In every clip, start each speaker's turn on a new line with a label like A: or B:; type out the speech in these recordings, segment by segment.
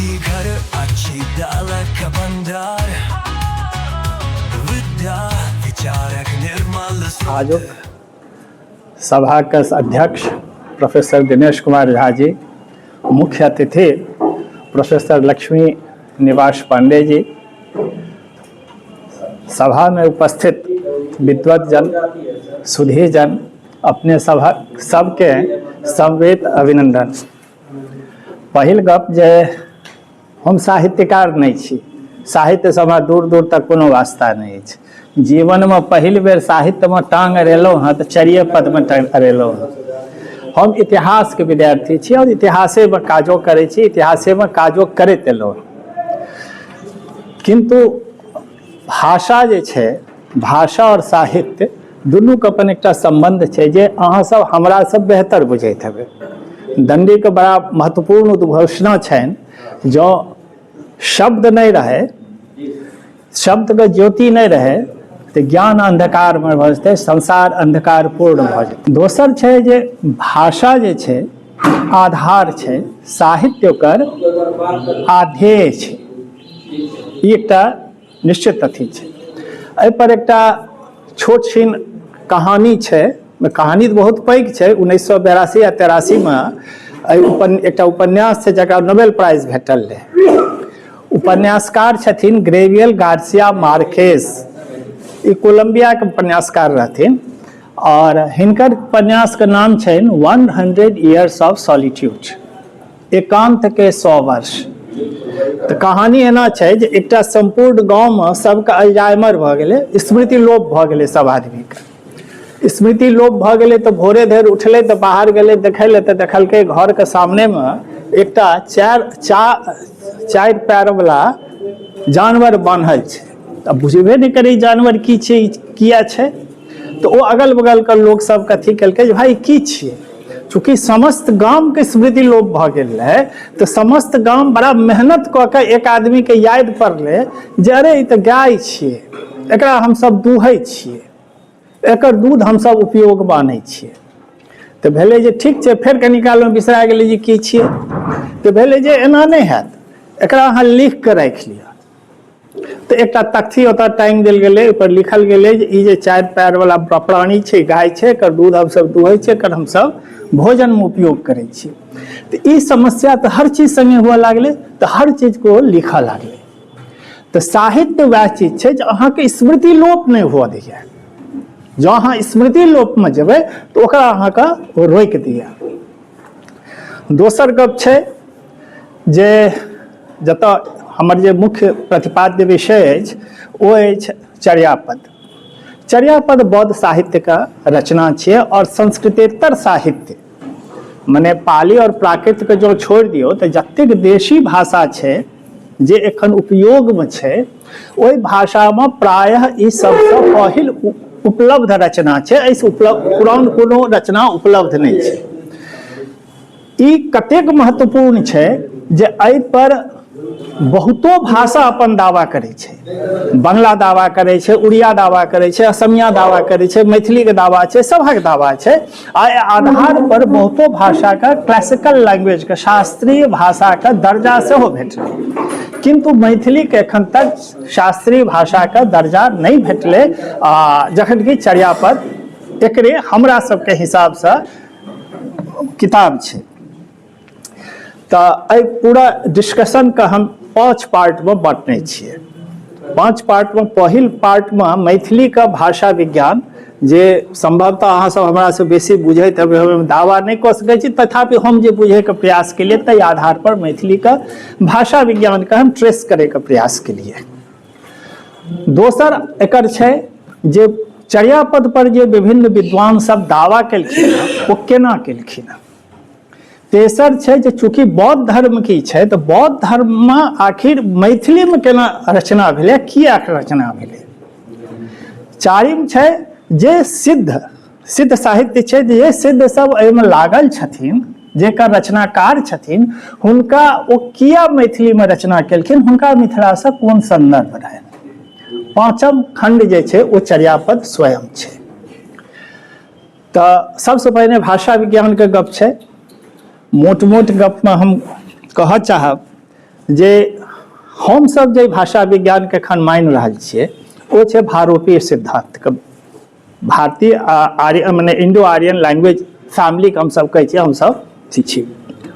A: घर अछि दालक भंडार, विद्या विचारक निर्मल स्रोत।
B: आजुक सभाके अध्यक्ष प्रोफेसर दिनेश कुमार झा जी, मुख्य अतिथि प्रोफेसर लक्ष्मी निवास पांडे जी, सभा में उपस्थित विद्वत जन, सुधी जन, अपने सभा सबके समवेत अभिनंदन। पहिल गप जे हम साहित्यकार नहि छी, साहित्यसँ हमरा दूर दूर तक कोनो वास्ता नहि अछि। जीवनमे पहिल बेर साहित्यमे टांग अड़ेलहुँ हँ तऽ चारिये पदमे टांग अड़ेलहुँ हँ। हम इतिहासके विद्यार्थी छी आओर इतिहासेमे काजो करै छी, इतिहासेमे काजो करैत एलहुँ हँ। किन्तु भाषा जे छै, भाषा आओर साहित्य दुनूके अपन एकटा सम्बन्ध छै जे अहाँ सब हमरा सब बेहतर बुझैत हेबै। दण्डीके बड़ा महत्वपूर्ण उद्घोषणा छनि, जँ शब्द नहि रहै, शब्दके ज्योति नहि रहै तऽ ज्ञान अन्धकारमे भऽ जेतै, संसार अन्धकार पूर्ण भऽ जेतै। दोसर छै जे भाषा जे छै आधार छै, साहित्य ओकर आधेय छै। ई एकटा निश्चित अथी छै। एहिपर एकटा छोट छिन कहानी छै, कहानी तऽ बहुत पैघ छै। 1982 या 83मे एहि एकटा उपन्यास छै जकरा नोबेल प्राइज भेटल रहै। उपन्यासकार छथिन ग्रेवियल गार्सिया मार्केस, ई कोलंबियाके उपन्यासकार रहथिन और हिनकर उपन्यासके नाम छनि 100 इयर्स ऑफ सॉलिट्यूड, एकांत के 100 वर्ष। तऽ कहानी एना छै जे एकटा सम्पूर्ण गाँवमे सबके अल्जाइमर भऽ गेलै, स्मृति लोप भऽ गेलै। सब आदमीके स्मृति लोप भऽ गेलै तऽ भोरे धरि उठलै तऽ बाहर गेलै देखै लए, तऽ देखलकै घरके सामनेमे एकटा चारि पैरवला जानवर बान्हल छै। तऽ बुझबे नहि करै जानवर की छै, किया छै। तऽ ओ अगल बगलके लोक सबके अथी केलकै जे भाई की छियै। चूँकि समस्त गामके स्मृति लोप भऽ गेल रहै तऽ समस्त गाम बड़ा मेहनत कऽ के एक आदमीके याद पड़लै जे अरे ई तऽ गाय छियै, एकरा हमसब दूहै छियै, एकर दूध हमसब उपयोगमे आनै छियै। तऽ भेलै जे ठीक छै, फेर कनी कालमे बिसरा गेलै जे की छियै। तऽ भेलै जे एना नहि हैत, एकरा अहाँ लिख कऽ राखि लिअ। तऽ एकटा तख्ती ओतऽ टाँगि देल गेलै, ओहिपर लिखल गेलै जे ई जे चारि पैरवला प्राणी छै, गाय छै, एकर दूध हमसब दूहै छियै, एकर हमसब भोजनमे उपयोग करै छियै। तऽ ई समस्या तऽ हर चीज सङ्गे हुअ लागलै, तऽ हर चीजके ओ लिखऽ लागलै। तऽ साहित्य वएह चीज छै जे अहाँके स्मृति लोप नहि हुअ दैए। जँ अहाँ स्मृति लोपमे जेबै तऽ ओकरा अहाँके ओ रोकि दैए। दोसर गप छै जे जतऽ हमर जे मुख्य प्रतिपाद्य विषय अछि ओ अछि चर्यापद। चर्यापद बौद्ध साहित्यके रचना छियै और संस्कृतेतर साहित्य, मने पाली और प्राकृतके जँ छोड़ि दियौ तऽ जतेक देशी भाषा छै जे एखन उपयोगमे छै ओहि भाषामे प्रायः ई सबसँ पहिल उपलब्ध रचना छै। एहिसँ उपलब्ध पुरान कोनो रचना उपलब्ध नहि छै। ई कतेक महत्वपूर्ण छै जे एहि पर बहुतो भाषा अपन दावा करै छै। बंगला दावा करै छै, उड़िया दावा करै छै, असमिया दावा करै छै, मैथिलीके दावा छै, सभक दावा छै। आ एहि आधार पर बहुतो भाषाके क्लासिकल लैंग्वेजके, शास्त्रीय भाषाके दर्जा सेहो भेटलै। किन्तु मैथिलीके एखन तक शास्त्रीय भाषाके दर्जा नहि भेटलै, आ जखन कि चर्यापद एकरे हमरा सबके हिसाबसँ किताब छै। तऽ एहि पूरा डिस्कशनके हम 5 पार्टमे बाँटने छियै। 5 पार्टमे पहिल पार्टमे मैथिलीके भाषा विज्ञान, जे संभवतः अहाँ सब हमरा से बेसी बुझैत हेबै, हम दावा नहि कऽ सकै छी, तथापि हम जे बुझैके प्रयास केलियै ताहि आधार पर मैथिलीके भाषा विज्ञानके हम ट्रेस करैके प्रयास केलियै। दोसर एकर छै जे चर्यापद पर जे विभिन्न विद्वान सब दावा केलखिन हँ ओ केना केलखिन हँ। तेसर छै जे चूँकि बौद्ध धर्म की छै तऽ बौद्ध धर्ममे आखिर मैथिलीमे केना रचना भेलै, किया रचना भेलै। चारिम छै जे सिद्ध सिद्ध साहित्य छै, जे सिद्ध सब एहिमे लागल छथिन, जेकर रचनाकार छथिन, हुनका ओ किया मैथिलीमे रचना केलखिन, हुनका मिथिलासँ कोन संदर्भ रहनि। पाँचम खंड जे छै ओ चर्यापद स्वयं छै। तऽ सबसँ पहिने भाषा विज्ञानके गप छै। मोट मोट गपमे हम कहऽ चाहब जे हमसभ जे भाषा विज्ञानके एखन मानि रहल छियै ओ छै भारोपीय सिद्धान्तके, भारतीय आर्य मने इंडो आर्यन लैंग्वेज फैमिलीके हमसभ कहै छियै, हमसभ छी।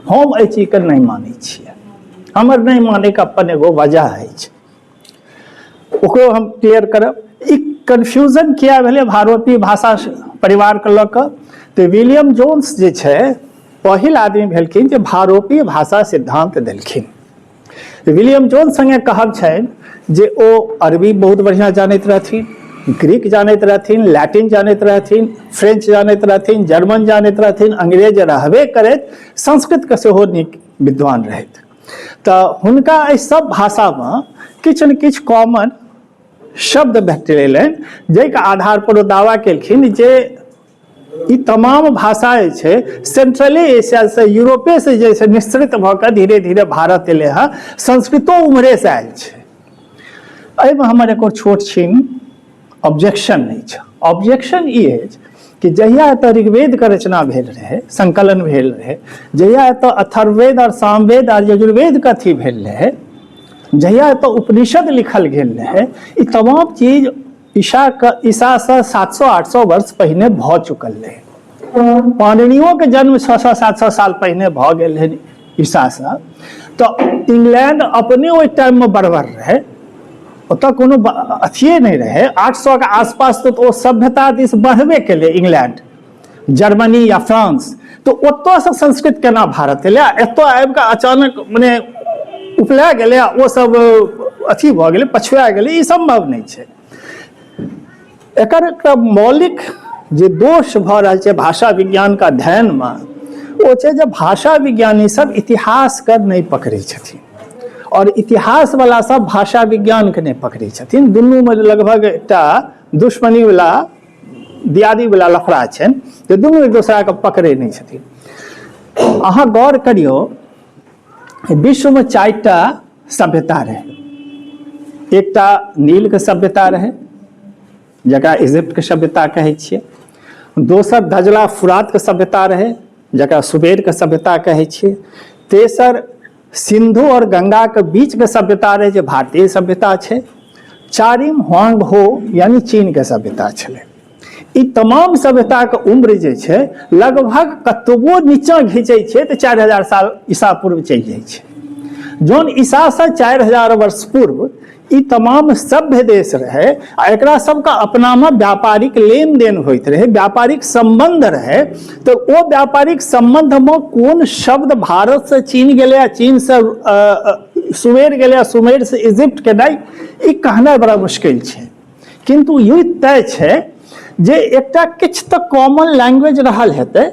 B: हम एहि चीजके नहि मानै छियै, हमर नहि मानैके अपन एगो वजह अछि, ओकरो हम क्लियर करब। ई कन्फ्यूजन किया भेलै भारोपीय भाषा परिवारके लऽ कऽ? तऽ विलियम जोन्स जे छै पहिल आदमी भेलखिन जे भारोपीय भाषा सिद्धांत देलखिन। विलियम जोन्स संगे कहब छनि जे ओ अरबी बहुत बढ़िआँ जानैत रहथिन, ग्रीक जानैत रहथिन, लैटिन जानैत रहथिन, फ्रेंच जानैत रहथिन, जर्मन जानैत रहथिन, अंग्रेज रहबे करैत, संस्कृतके सेहो नीक विद्वान रहथि। तऽ हुनका एहि सब भाषामे किछु ने किछु कॉमन शब्द भेटलनि, जाहिके आधार पर ओ दावा केलखिन जे ई तमाम भाषा जे छै सेंट्रले एशिया से, यूरोपे से जे छै निश्रित भऽ कऽ धीरे धीरे भारत एलै हँ, संस्कृतो उम्हरे से आयल छै। एहिमे हमर एक छोट छिन ऑब्जेक्शन नहि छै। ऑब्जेक्शन ई अछि कि जहिया एतऽ ऋग्वेदके रचना भेल रहै, संकलन भेल रहै, जहिया एतऽ अथर्ववेद आओर सामवेद आओर यजुर्वेदके अथी भेल रहै, जहिया एतऽ उपनिषद लिखल गेल रहै, ई तमाम चीज ईसासँ 700-800 वर्ष पहिने भऽ चुकल रहै। पाणिनियोके जन्म 600-700 साल पहिने भऽ गेल रहै ईसासँ। तऽ इंग्लैंड अपने ओहि टाइममे बर्बर रहै, ओतऽ कोनो अथिए नहि रहै। 800 के आसपास तऽ ओ सभ्यता दिस बढ़बे केलै इंग्लैंड, जर्मनी या फ्रांस। तऽ ओतऽसँ संस्कृत केना भारत एलै आ एतऽ आबि कऽ अचानक मने उपला गेलै आ ओ सब अथी भऽ गेलै, पछुआ गेलै? ई सम्भव नहि छै। एकर एकटा मौलिक जे दोष भऽ रहल छै भाषा विज्ञानके अध्ययनमे, ओ छै जे भाषा विज्ञानी सब इतिहासके नहि पकड़ै छथिन आओर इतिहासवला सब भाषा विज्ञानके नहि पकड़ै छथिन। दुनूमे लगभग एकटा दुश्मनीवला, दियादीवला लफड़ा छनि जे दुनू एक दोसराके पकड़ै नहि छथिन। अहाँ गौर करियौ, विश्वमे 4टा सभ्यता रहै। एकटा नीलके सभ्यता रहै, जकरा इजिप्टके सभ्यता कहै छियै। दोसर दजला फुरातके सभ्यता रहै, जकरा सुबेरके सभ्यता कहै छियै। तेसर सिंधु और गंगाके बीचके सभ्यता रहै, जे भारतीय सभ्यता छै। चारिम ह्वांग हो यानी चीनके सभ्यता छलै। ई तमाम सभ्यताके उम्र जे छै लगभग कतबो नीचा घिचै छै तऽ 4000 साल ईसा पूर्व चलि जाइ छै। जौन ईसासँ 4000 वर्ष पूर्व ई तमाम सभ्य देश रहै आ एकरा सबके अपनामे व्यापारिक लेन देन होइत रहै, व्यापारिक सम्बन्ध रहै, तऽ ओ व्यापारिक सम्बन्धमे कोन शब्द भारतसँ चीन गेलै आ चीनसँ सुमेर गेलै आ सुमेरसँ इजिप्ट केनाइ, ई कहनाइ बड़ा मुश्किल छै। किन्तु ई तय छै जे एकटा किछु तऽ कॉमन लैंग्वेज रहल हेतै,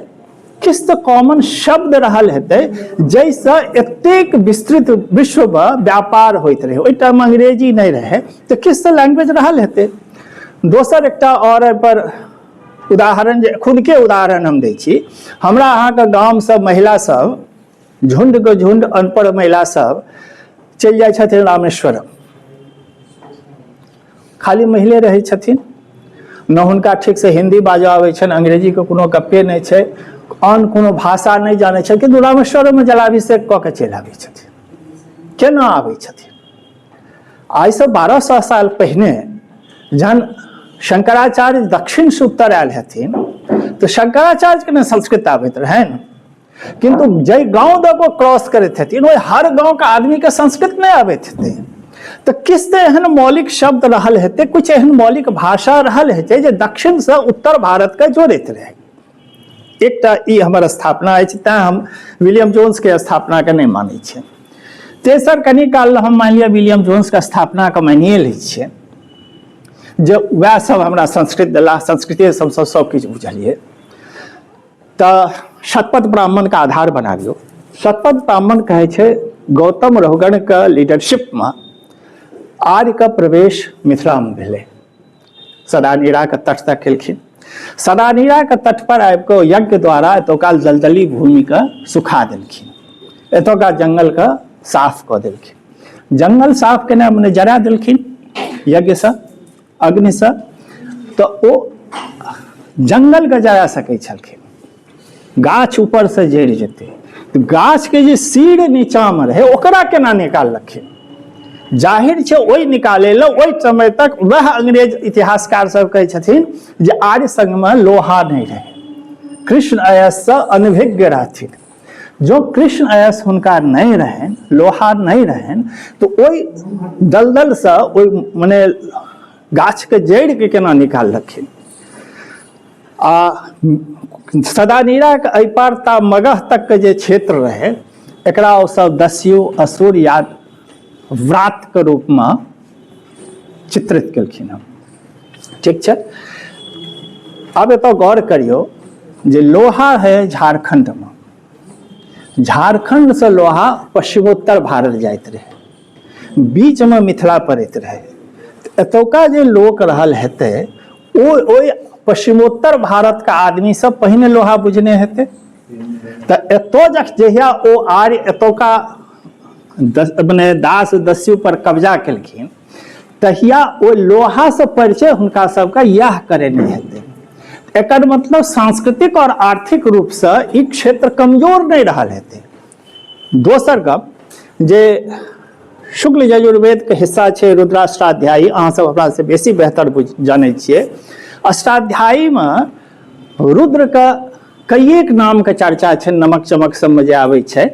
B: किछु तऽ कॉमन शब्द रहल हेतै, जाहिसँ एतेक विस्तृत विश्वमे व्यापार होइत रहै। ओहि टाइममे अंग्रेजी नहि रहै, तऽ किछु तऽ लैंग्वेज रहल हेतै। दोसर एकटा आओर एहिपर उदाहरण, जे खुदके उदाहरण हम दै छी, हमरा अहाँके गामसँ महिला सब झुंडके झुंड अनपढ़ महिला सब चलि जाइ छथिन रामेश्वरम। खाली महिले रहै छथिन, न हुनका ठीकसँ हिन्दी बाजऽ आबै छनि, अंग्रेजीके कोनो गप्पे नहि छै, आन कोनो भाषा नहि जानै छथिन, किन्तु रामेश्वरममे जलाभिषेक कऽ के चलि आबै छथिन। केना आबै छथिन? आइसँ 1200 साल पहिने जहन शंकराचार्य दक्षिणसँ उत्तर आयल हेथिन तऽ शंकराचार्यके ने संस्कृत आबैत रहनि, किन्तु जाहि गाँव दऽ कऽ क्रॉस करैत हेथिन ओहि हर गाँवके आदमीके संस्कृत नहि आबैत हेतै। तऽ किछु तऽ एहन मौलिक शब्द रहल हेतै, किछु एहन मौलिक भाषा रहल हेतै जे दक्षिणसँ उत्तर भारतके जोड़ैत रहै। एकटा ई हमर स्थापना अछि, तैँ हम विलियम जोन्सके स्थापनाके नहि मानै छियै। तेसर, कनी काल हम मानि लिअ विलियम जोन्सके स्थापनाके मानिए लै छियै जे वएह सब हमरा संस्कृत देला, संस्कृते सबसँ सब किछु बुझलियै, तऽ शतपथ ब्राह्मणके आधार बनाबियौ। शतपथ ब्राह्मण कहै छै गौतम रघुगणके लीडरशिपमे आर्यके प्रवेश मिथिलामे भेलै। सदानीराके तट तक केलखिन। सदानीराके तट पर आबि कऽ यज्ञ द्वारा एतुका दलदली भूमिके सुखा देलखिन, एतुका जंगलके साफ कऽ देलखिन। जंगल साफ केनाइ मने जरा देलखिन यज्ञसँ, अग्निसँ। तऽ ओ जंगलके जरा सकै छलखिन, गाछ ऊपरसँ जरि जेतै, गाछके जे सिर नीचाँमे रहै ओकरा केना निकाललखिन? जाहिर छै ओहि निकालै लए ओहि समय तक वएह अंग्रेज इतिहासकार सब कहै छथिन जे आर्य संघमे लोहा नहि रहै, कृष्ण अयससँ अनभिज्ञ रहथिन। जो कृष्ण अयस हुनका नहि रहनि, लोहा नहि रहनि, तऽ ओहि दलदलसँ ओहि मने गाछके जड़िके केना निकाललखिन? आ सदानीराके एहि पार ता मगह तकके जे क्षेत्र रहै, एकरा ओ सब दस्यु, असुर या व्रातके रूपमे चित्रित केलखिन हँ। ठीक छै, आब एतऽ गौर करियौ जे लोहा है झारखण्डमे, झारखण्डसँ लोहा पश्चिमोत्तर भारत जाइत रहै, बीचमे मिथिला पड़ैत रहै। एतौका जे लोक रहल हेतै ओ ओहि पश्चिमोत्तर भारतके आदमी सब पहिने लोहा बुझने हेतै। तऽ एतऽ जहिया ओ आर्य एतौका मने दास दस्यु पर कब्जा केलखिन, तहिया ओ लोहासँ परिचय हुनका सबके इएह करेने हेतै। एकर मतलब सांस्कृतिक और आर्थिक रूपसँ ई क्षेत्र कमजोर नहि रहल हेतै। दोसर गप जे शुक्ल यजुर्वेदके हिस्सा छै रुद्राष्टाध्यायी, अहाँ सब हमरा से बेसी बेहतर बुझ जानै छियै। अष्टाध्यायीमे रुद्रके कईएक नामके चर्चा छै, नमक चमक सबमे जे आबै छै,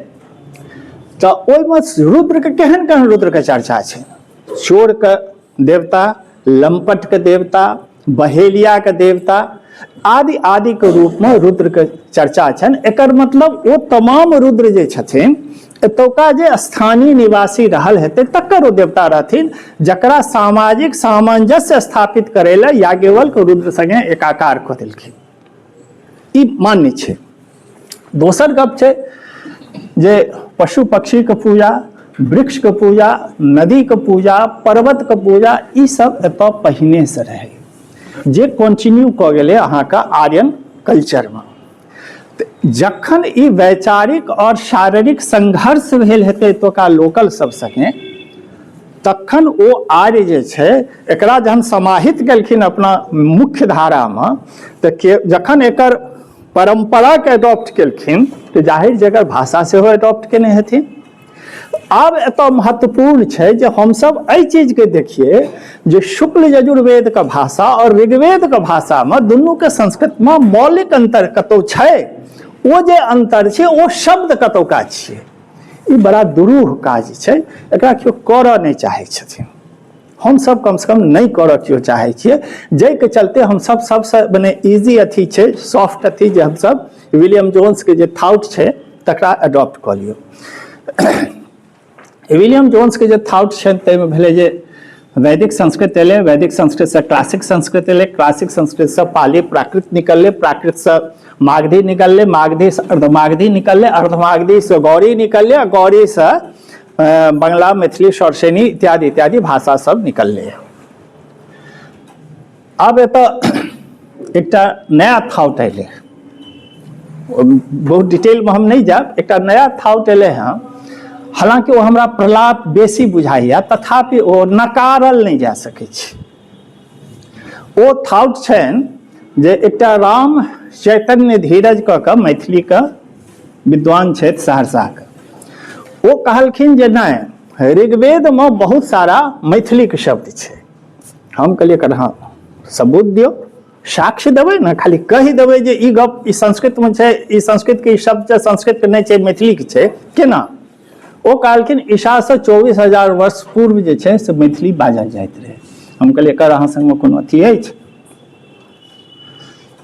B: तऽ ओहिमे रुद्रके केहन केहन रुद्रके चर्चा छै। चोरके देवता, लम्पटके देवता, बहेलियाके देवता आदि आदिके रूपमे रुद्रके चर्चा छनि। एकर मतलब ओ तमाम रुद्र जे छथिन एतौका जे स्थानीय निवासी रहल हेतै तकर ओ देवता रहथिन, जकरा सामाजिक सामंजस्य स्थापित करै लए याज्ञवल्क्य रुद्र संगे एकाकार कऽ देलखिन, ई मान्य छै। दोसर गप छै जे पशु पक्षीके पूजा, वृक्षके पूजा, नदीके पूजा, पर्वतके पूजा, ई सब एतऽ पहिनेसँ रहै, जे कंटिन्यू कऽ गेलै अहाँके आर्यन कल्चरमे। जखन ई वैचारिक और शारीरिक संघर्ष भेल हेतै एतुका लोकल सब संगे, तखन ओ आर्य जे छै एकरा जहन समाहित केलखिन अपना मुख्य धारामे, तऽ के जखन एकर परम्पराके एडॉप्ट केलखिन तऽ जाहिर छै एकर भाषा सेहो एडॉप्ट केने हेथिन। आब एतऽ महत्वपूर्ण छै जे हमसब एहि चीजके देखिए जे शुक्ल यजुर्वेदके भाषा और ऋग्वेदके भाषामे दुनूके संस्कृतमे मौलिक अंतर कतौ छै, ओ जे अंतर छै ओ शब्द कतौका छियै। ई बड़ा दुरूह काज छै, एकरा केओ करऽ नहि चाहै छथिन। हमसब कमसँ कम नहि करऽ केओ चाहै छियै, जाहिके चलते हमसब सबसँ मने इजी अथी छै, सॉफ्ट अथी, जे हमसब विलियम जोन्सके जे थाउट छै तकरा एडॉप्ट कऽ लियौ। विलियम जोन्सके जे थाउट छै ताहिमे भेलै जे वैदिक संस्कृत एलै, वैदिक संस्कृतसँ क्लासिक संस्कृत एलै, क्लासिक संस्कृतसँ पाली प्राकृत निकललै, प्राकृतसँ मागधी निकललै, मागधीसँ अर्धमागधी निकललै, अर्धमागधीसँ गौरी निकललै, आ गौरीसँ बंगला, मैथिली, शौरसेनी इत्यादि इत्यादि भाषा सब निकललै। आब एतऽ एकटा नया थाउट एलै, बहुत डिटेलमे हम नहि जायब, एकटा नया थाउट एलै हँ। हालांकि ओ हमरा प्रलाप बेसी बुझाइया, तथापि ओ नकारल नहि जा सकै छै। ओ थाउट छनि जे एकटा राम चैतन्य धीरज कऽ कऽ मैथिलीके विद्वान छथि सहरसाके, ओ कहलखिन जे नहि, ऋग्वेदमे बहुत सारा मैथिलीके शब्द छै। हम कहलियै एकर हँ सबूत दियौ, साक्ष्य देबै ने, खाली कहि देबै जे ई गप ई संस्कृतमे छै, ई संस्कृतके ई शब्द छै, संस्कृतके नहि छै, मैथिलीके छै, केना? ओ कहलखिन ईसासँ 24,000 वर्ष पूर्व जे छै से मैथिली बाजल जाइत रहै। हम कहलियै एकर अहाँ संगमे कोनो अथी अछि,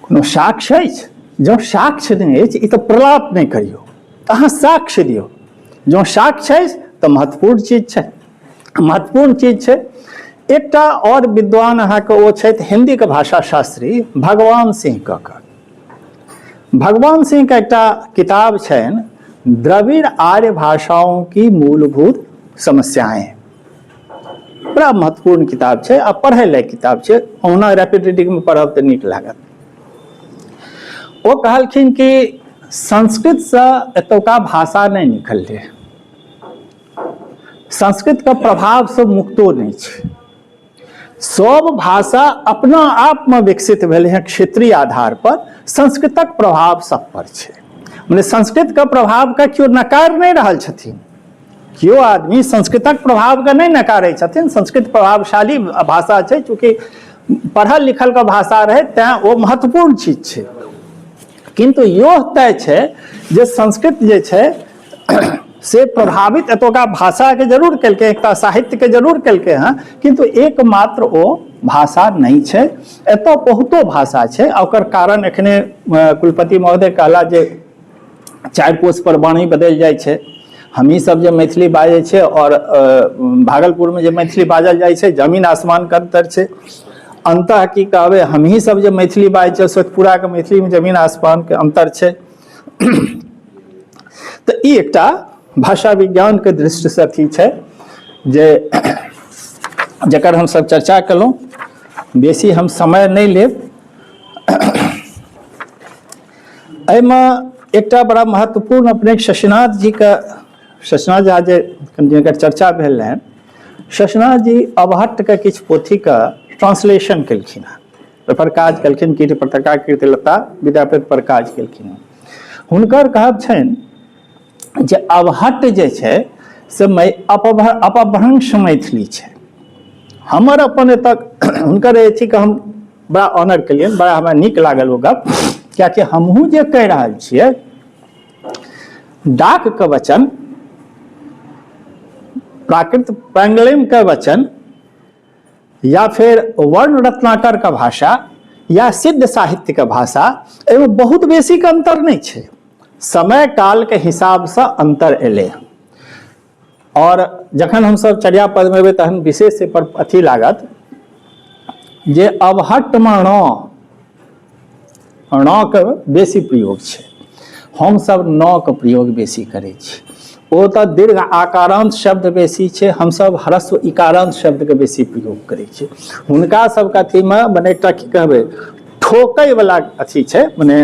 B: कोनो साक्ष्य अछि? जँ साक्ष्य नहि अछि, ई तऽ प्रलाप नहि करियौ, अहाँ साक्ष्य दियौ। जँ साक्ष्य अछि तऽ महत्वपूर्ण चीज छै, महत्वपूर्ण चीज छै। एकटा और विद्वान अहाँके ओ छथि हिन्दीके भाषा शास्त्री भगवान सिंह कऽ कऽ, भगवान सिंह के एकटा किताब छनि द्रविड़ आर्य भाषाओं की मूलभूत समस्याएं, बड़ा महत्वपूर्ण किताब छै आ पढ़ै लायक किताब छै, ओहुना रैपिड रीडिंग में पढ़ब तऽ नीक लागत। ओ कहलखिन कि संस्कृतसँ एतौका भाषा नहि निकललै, संस्कृतके प्रभावसँ मुक्तो नहि छै, सब भाषा अपना आपमे विकसित भेलै हँ क्षेत्रीय आधार पर, संस्कृतक प्रभाव सब पर छै। मने संस्कृतके प्रभावके केओ नकार नहि रहल छथिन। केओ आदमी संस्कृतक प्रभावके नहि नकारै छथिन। संस्कृत प्रभावशाली भाषा छै, चूँकि पढ़ल लिखलके भाषा रहै तैँ ओ महत्वपूर्ण चीज छै। किन्तु इहो तय छै जे संस्कृत जे छै से प्रभावित एतुका भाषाके जरूर केलकै, एकटा साहित्यके जरूर केलकै हँ, किन्तु एकमात्र ओ भाषा नहि छै। एतऽ बहुतो भाषा छै आ ओकर कारण एखने कुलपति महोदय कहला जे 4 कोस पर वाणी बदलि जाइ छै। हमही सब जे मैथिली बाजै छै आओर भागलपुरमे जे मैथिली बाजल जाइ छै, जमीन आसमानके अन्तर छै। अन्तः की कहबै, हमही सब जे मैथिली बाजै छै सोतपुराके मैथिलीमे जमीन आसमानके अन्तर छै। तऽ ई एकटा भाषा विज्ञानके दृष्टिसँ अथी छै जे जकर हमसब चर्चा केलहुँ। बेसी हम समय नहि लेब। एहिमे एकटा बड़ा महत्वपूर्ण अपने शशिनाथ जीके, शशिनाथ झा जे जिनकर चर्चा भेल रहनि, शशिनाथ जी अवहट्टके किछु पोथीके ट्रांसलेशन केलखिन हँ, ओहिपर काज केलखिन। कीर्ति पताका कीर्तिलता विद्यापति पर काज केलखिन हँ। हुनकर कहब छनि जे अवहट्ट जे छै से अपभ्रंश मैथिली छै। हमर अपन एतऽ हुनकर अथीके हम बड़ा ऑनर केलियनि, बड़ा हमरा नीक लागल ओ गप, कियाकि हमहूँ जे कहि रहल छियै डाकके वचन, प्राकृत पैंगलिमके वचन, या फिर वर्ण रत्नाकर के भाषा या सिद्ध साहित्य के भाषा, एहिमे बहुत बेसी के अंतर नहि छै। समय काल के हिसाबसँ अंतर एलै। और जखन हमसब चर्यापदमे एबै तहन विशेष एहिपर अथी लागत जे अवहट्टमे ण के बेसी प्रयोग छै, हमसब न के प्रयोग बेसी करै छी। ओ तऽ दीर्घ आकारांत शब्द बेसी छै, हमसब ह्रस्व इकारांत शब्दके बेसी प्रयोग करै छी। हुनका सबके अथीमे मने एकटा की कहबै ठोकै वाला अथी छै, मने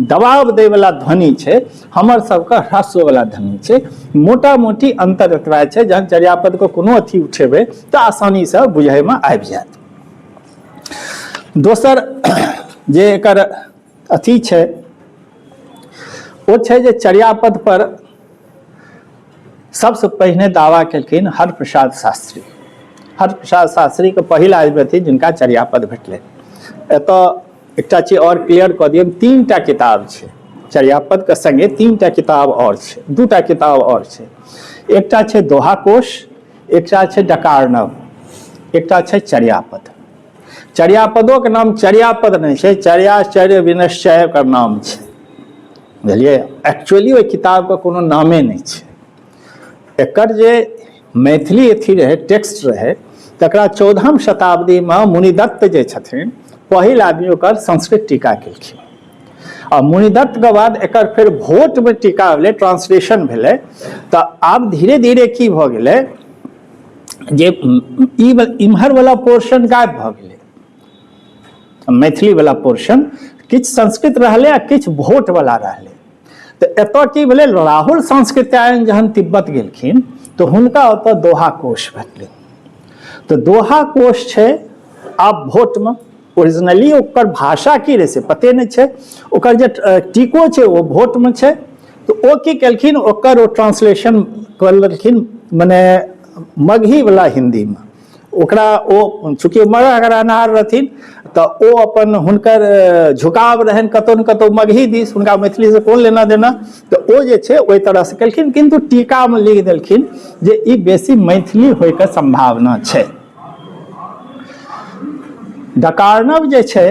B: दबाव दै वाला ध्वनि छै, हमर सबके ह्रस्व वाला ध्वनि छै। मोटा मोटी अंतर एतबा छै, जहन चर्यापदके कोनो अथी उठेबै तऽ आसानीसँ बुझैमे आबि जायत। दोसर जे एकर अथी छै ओ छै जे चर्यापद पर सबसँ पहिने दावा केलखिन हरप्रसाद शास्त्री। हरप्रसाद शास्त्रीके पहिल आदमी रहथिन जिनका चर्यापद भेटलै। एतऽ एकटा चीज आओर क्लियर कऽ दियौ, 3टा किताब छै चर्यापदके संगे, 3टा किताब आओर छै, 2टा किताब आओर छै। एकटा छै दोहा कोश, एकटा छै डकार्णव, एकटा छै चर्यापद। चर्यापदोके नाम चर्यापद नहि छै, चर्याचर्य विनिश्चय ओकर नाम छै, बुझलियै। एक्चुअली ओहि किताबके कोनो नामे नहि छै। एकर जे मैथिली अथी रहै, टेक्स्ट रहै, तकरा 14म शताब्दीमे मुनिदत्त जे छथिन पहिल आदमी ओकर संस्कृत टीका केलखिन। आ मुनिदत्तके बाद एकर फेर भोटमे टीका भेलै, ट्रांसलेशन भेलै। तऽ आब धीरे धीरे की भऽ गेलै जे ई इम्हर वाला पोर्शन गायब भऽ गेलै, मैथिली वाला पोर्शन किछु संस्कृत रहलै आ किछु भोट वाला रहलै। तऽ एतऽ की भेलै, राहुल सांस्कृत्यायन जहन तिब्बत गेलखिन तऽ हुनका ओतऽ दोहा कोश भेटलै। तऽ दोहा कोश छै आब भोटमे, ओरिजिनली ओकर भाषा की रहै से पते नहि छै, ओकर जे टीको छै ओ भोटमे छै। तऽ ओ की केलखिन, ओकर ओ ट्रांसलेशन कऽ लेलखिन मने मगहीवला हिन्दीमे। ओकरा ओ चूँकि मगह रहनहार रहथिन तऽ ओ अपन हुनकर झुकाव रहनि कतौ ने कतौ मगही दिस, हुनका मैथिलीसँ कोन लेना देना, तऽ ओ जे छै ओहि तरहसँ केलखिन। किन्तु टीकामे लिख देलखिन जे ई बेसी मैथिली होइके सम्भावना छै। डकार्णव जे छै,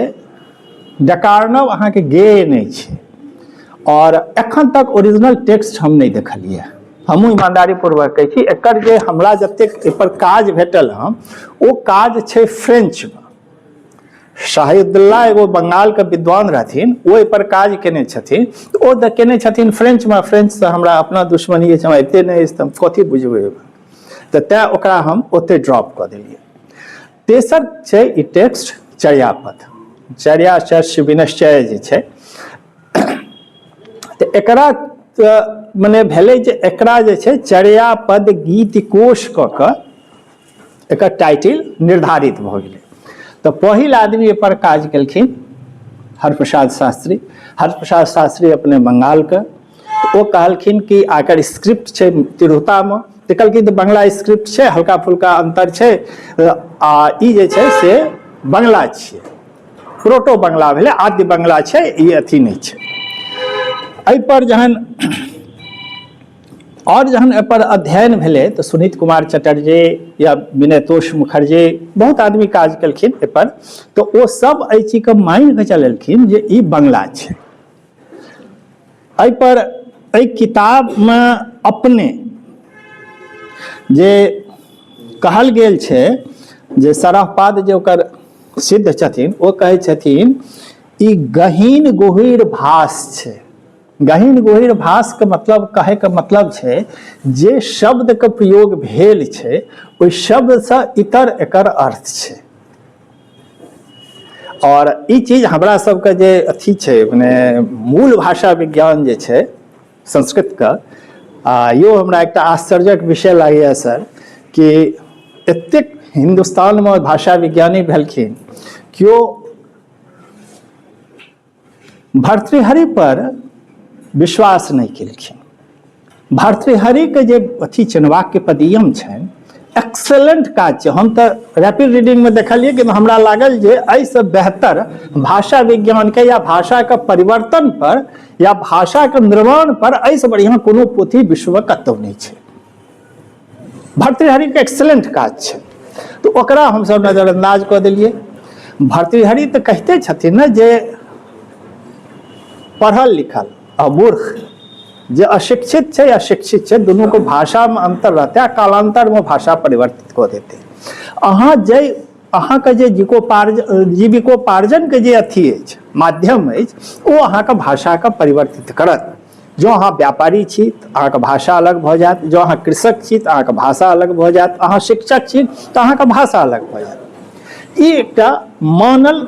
B: डकार्णव अहाँके गेय नहि छै और एखन तक ओरिजिनल टेक्स्ट हम नहि देखलियै। हमहूँ ईमानदारी पूर्वक कहै छी, एकर जे हमरा जतेक एहिपर काज भेटल हँ ओ काज छै फ्रेंचमे। शाहिदुल्ला एगो बंगालके विद्वान रहथिन, ओ एहिपर काज केने छथिन। ओ तऽ केने छथिन फ्रेंचमे, फ्रेंचसँ हमरा अपना दुश्मनी अछि, हमरा एते नहि अछि तऽ हम कथी बुझबै ओहिमे, तऽ तैँ ओकरा हम ओतहि ड्रॉप कऽ देलियै। तेसर छै ई टेक्स्ट चर्यापद, चर्याचर्य विनिश्चय जे छै, तऽ एकरा मने भेलै जे एकरा जे छै चर्यापद गीत कोश कऽ कऽ एकर टाइटिल निर्धारित भऽ गेलै। तऽ पहिल आदमी एहिपर काज केलखिन हरप्रसाद शास्त्री। हरप्रसाद शास्त्री अपने बंगालके, ओ कहलखिन कि आकर स्क्रिप्ट छै तिरहुतामे, तऽ कहलखिन तऽ बंगला स्क्रिप्ट छै, हल्का फुल्का अन्तर छै, आ ई जे छै से बंगला छियै, प्रोटो बंगला भेलै, आद्य बंगला छै, ई अथी नहि छै। एहिपर जहन और जहन एहिपर अध्ययन भेलै तऽ सुनीत कुमार चटर्जी या विनयतोष मुखर्जी बहुत आदमी काज केलखिन एहिपर, तऽ ओ सब एहि चीजके मानि कऽ चलेलखिन जे ई बंगला छै। एहिपर एहि किताबमे अपने जे कहल गेल छै जे सरहपाद जे ओकर सिद्ध छथिन, ओ कहै छथिन ई गहीन गहीर भाष छै। गहीन गहीर भाषके मतलब कहैके मतलब छै जे शब्दके प्रयोग भेल छै ओहि शब्दसँ इतर एकर अर्थ छै। और ई चीज हमरा सबके जे अथी छै, मने मूल भाषा विज्ञान जे छै संस्कृतके, आ यो हमरा एकटा आश्चर्यक विषय लागैए सर कि एतेक हिन्दुस्तानमे भाषा विज्ञानी भेलखिन, केओ भर्तृहरि पर विश्वास नहि केलखिन। भर्तृहरिके जे अथी छनि, वाक्य पदीयम छनि, एक्सेलेंट काज छै। हम तऽ रैपिड रीडिंगमे देखलियै कि हमरा लागल जे एहिसँ बेहतर भाषा विज्ञानके या भाषाके परिवर्तन पर या भाषाके निर्माण पर एहिसँ बढ़िआँ कोनो पोथी विश्वमे कतहु नहि छै। भर्तृहरिके एक्सेलेंट काज छै, तऽ ओकरा हमसभ नजरअंदाज कऽ देलियै। भर्तृहरि तऽ कहिते छथिन ने जे पढ़ल लिखल आ मूर्ख, जे अशिक्षित छै या शिक्षित छै, दुनूके भाषामे अन्तर रहतै आ कालान्तरमे भाषा परिवर्तित कऽ देतै। अहाँ जे अहाँके जे जीविकोपार्जनके जे अथी अछि, माध्यम अछि, ओ अहाँके भाषाके परिवर्तित करत। जँ अहाँ व्यापारी छी तऽ अहाँके भाषा अलग भऽ जायत, जँ अहाँ कृषक छी तऽ अहाँके भाषा अलग भऽ जायत, अहाँ शिक्षक छी तऽ अहाँके भाषा अलग भऽ जायत। ई एकटा मानल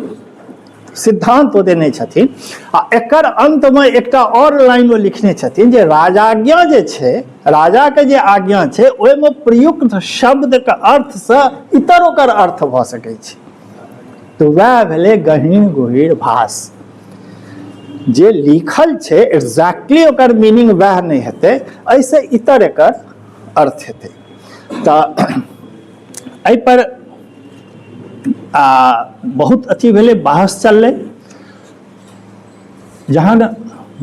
B: सिद्धांत ओ देने छथिन। आ एकर अंतमे एकटा आओर लाइन ओ लिखने छथिन जे राजाज्ञा जे छै, राजाके जे आज्ञा छै ओहिमे प्रयुक्त शब्दके अर्थसँ इतर ओकर अर्थ भऽ सकै छै। तऽ वएह भेलै गहीन गहीर भाष, जे लिखल छै एग्जैक्टली ओकर मीनिंग वएह नहि हेतै, एहिसँ इतर एकर अर्थ हेतै। तऽ एहिपर आ बहुत अथी भेलै, बहस चललै। जहन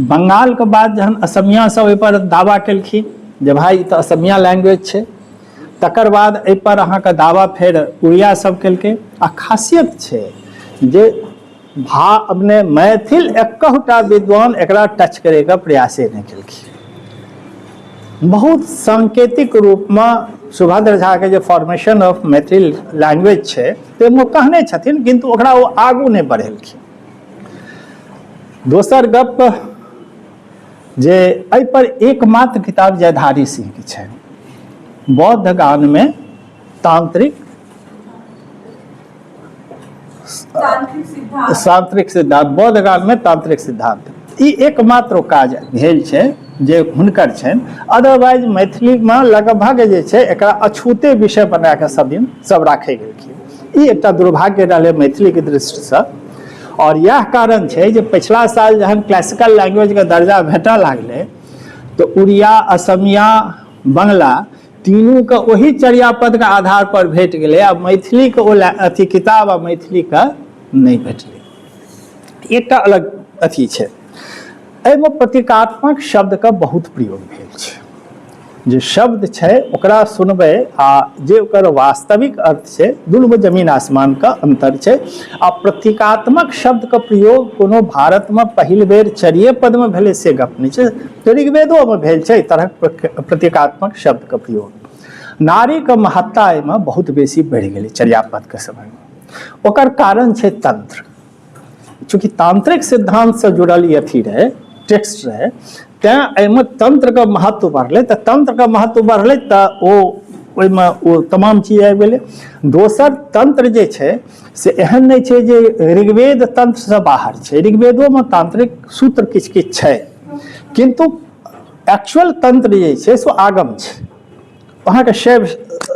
B: बंगालके बाद जहन असमिया सब एहिपर दावा केलखिन जे भाइ ई तऽ असमिया लैंग्वेज छै, तकर बाद एहिपर अहाँके दावा फेर उड़िया सब केलकै। आ खासियत छै जे भा अपने मैथिल एकहुटा विद्वान एकरा टच करैके प्रयासे नहि केलखिन। बहुत सांकेतिक रूपमे सुभद्र झाके जे फॉर्मेशन ऑफ मैथिल लैंग्वेज छै ताहिमे ओ कहने छथिन, किन्तु ओकरा ओ आगू नहि बढ़ेलखिन। दोसर गप जे एहिपर एकमात्र किताब जयधारी सिंहके छै, बौद्ध गानमे तांत्रिक तांत्रिक सिद्धांत, बौद्ध गानमे तांत्रिक सिद्धांत, ई एकमात्र काज भेल छै जे हुनकर छनि। अदरवाइज मैथिलीमे लगभग जे छै एकरा अछूते विषय बना कऽ सब दिन सब राखै गेलखिन। ई एकटा दुर्भाग्य रहलै मैथिलीके दृष्टिसँ। और इएह कारण छै जे पछिला साल जहन क्लासिकल लैंग्वेजके दर्जा भेटऽ लागलै तऽ उड़िया, असमिया, बंगला तीनूके ओही चर्यापदके आधार पर भेट गेलै आ मैथिलीके ओ अथी किताब आ मैथिलीके नहि भेटलै। एकटा अलग अथी छै। एहिमे प्रतीकात्मक शब्दके बहुत प्रयोग भेल छै। जे शब्द छै ओकरा सुनबै आ जे ओकर वास्तविक अर्थ छै दुनूमे जमीन आसमानके अन्तर छै। आ प्रतीकात्मक शब्दके प्रयोग कोनो भारतमे पहिल बेर चरिये पदमे भेलै से गप नहि छै, ऋग्वेदोमे भेल छै एहि तरहक प्रतीकात्मक शब्दके प्रयोग। नारीके महत्ता एहिमे बहुत बेसी बढ़ि गेलै चर्यापदके समयमे। ओकर कारण छै तंत्र। चूँकि तांत्रिक सिद्धांतसँ जुड़ल ई अथी रहै, टेक्स्ट रहै, तैँ एहिमे तंत्रके महत्व बढ़लै। तऽ तंत्रके महत्व बढ़लै तऽ ओ ओहिमे ओ तमाम चीज आबि गेलै। दोसर तंत्र जे छै से एहन नहि छै जे ऋग्वेद तंत्रसँ बाहर छै, ऋग्वेदोमे तांत्रिक सूत्र किछु किछु छै, किन्तु एक्चुअल तंत्र जे छै से आगम छै, अहाँके शैव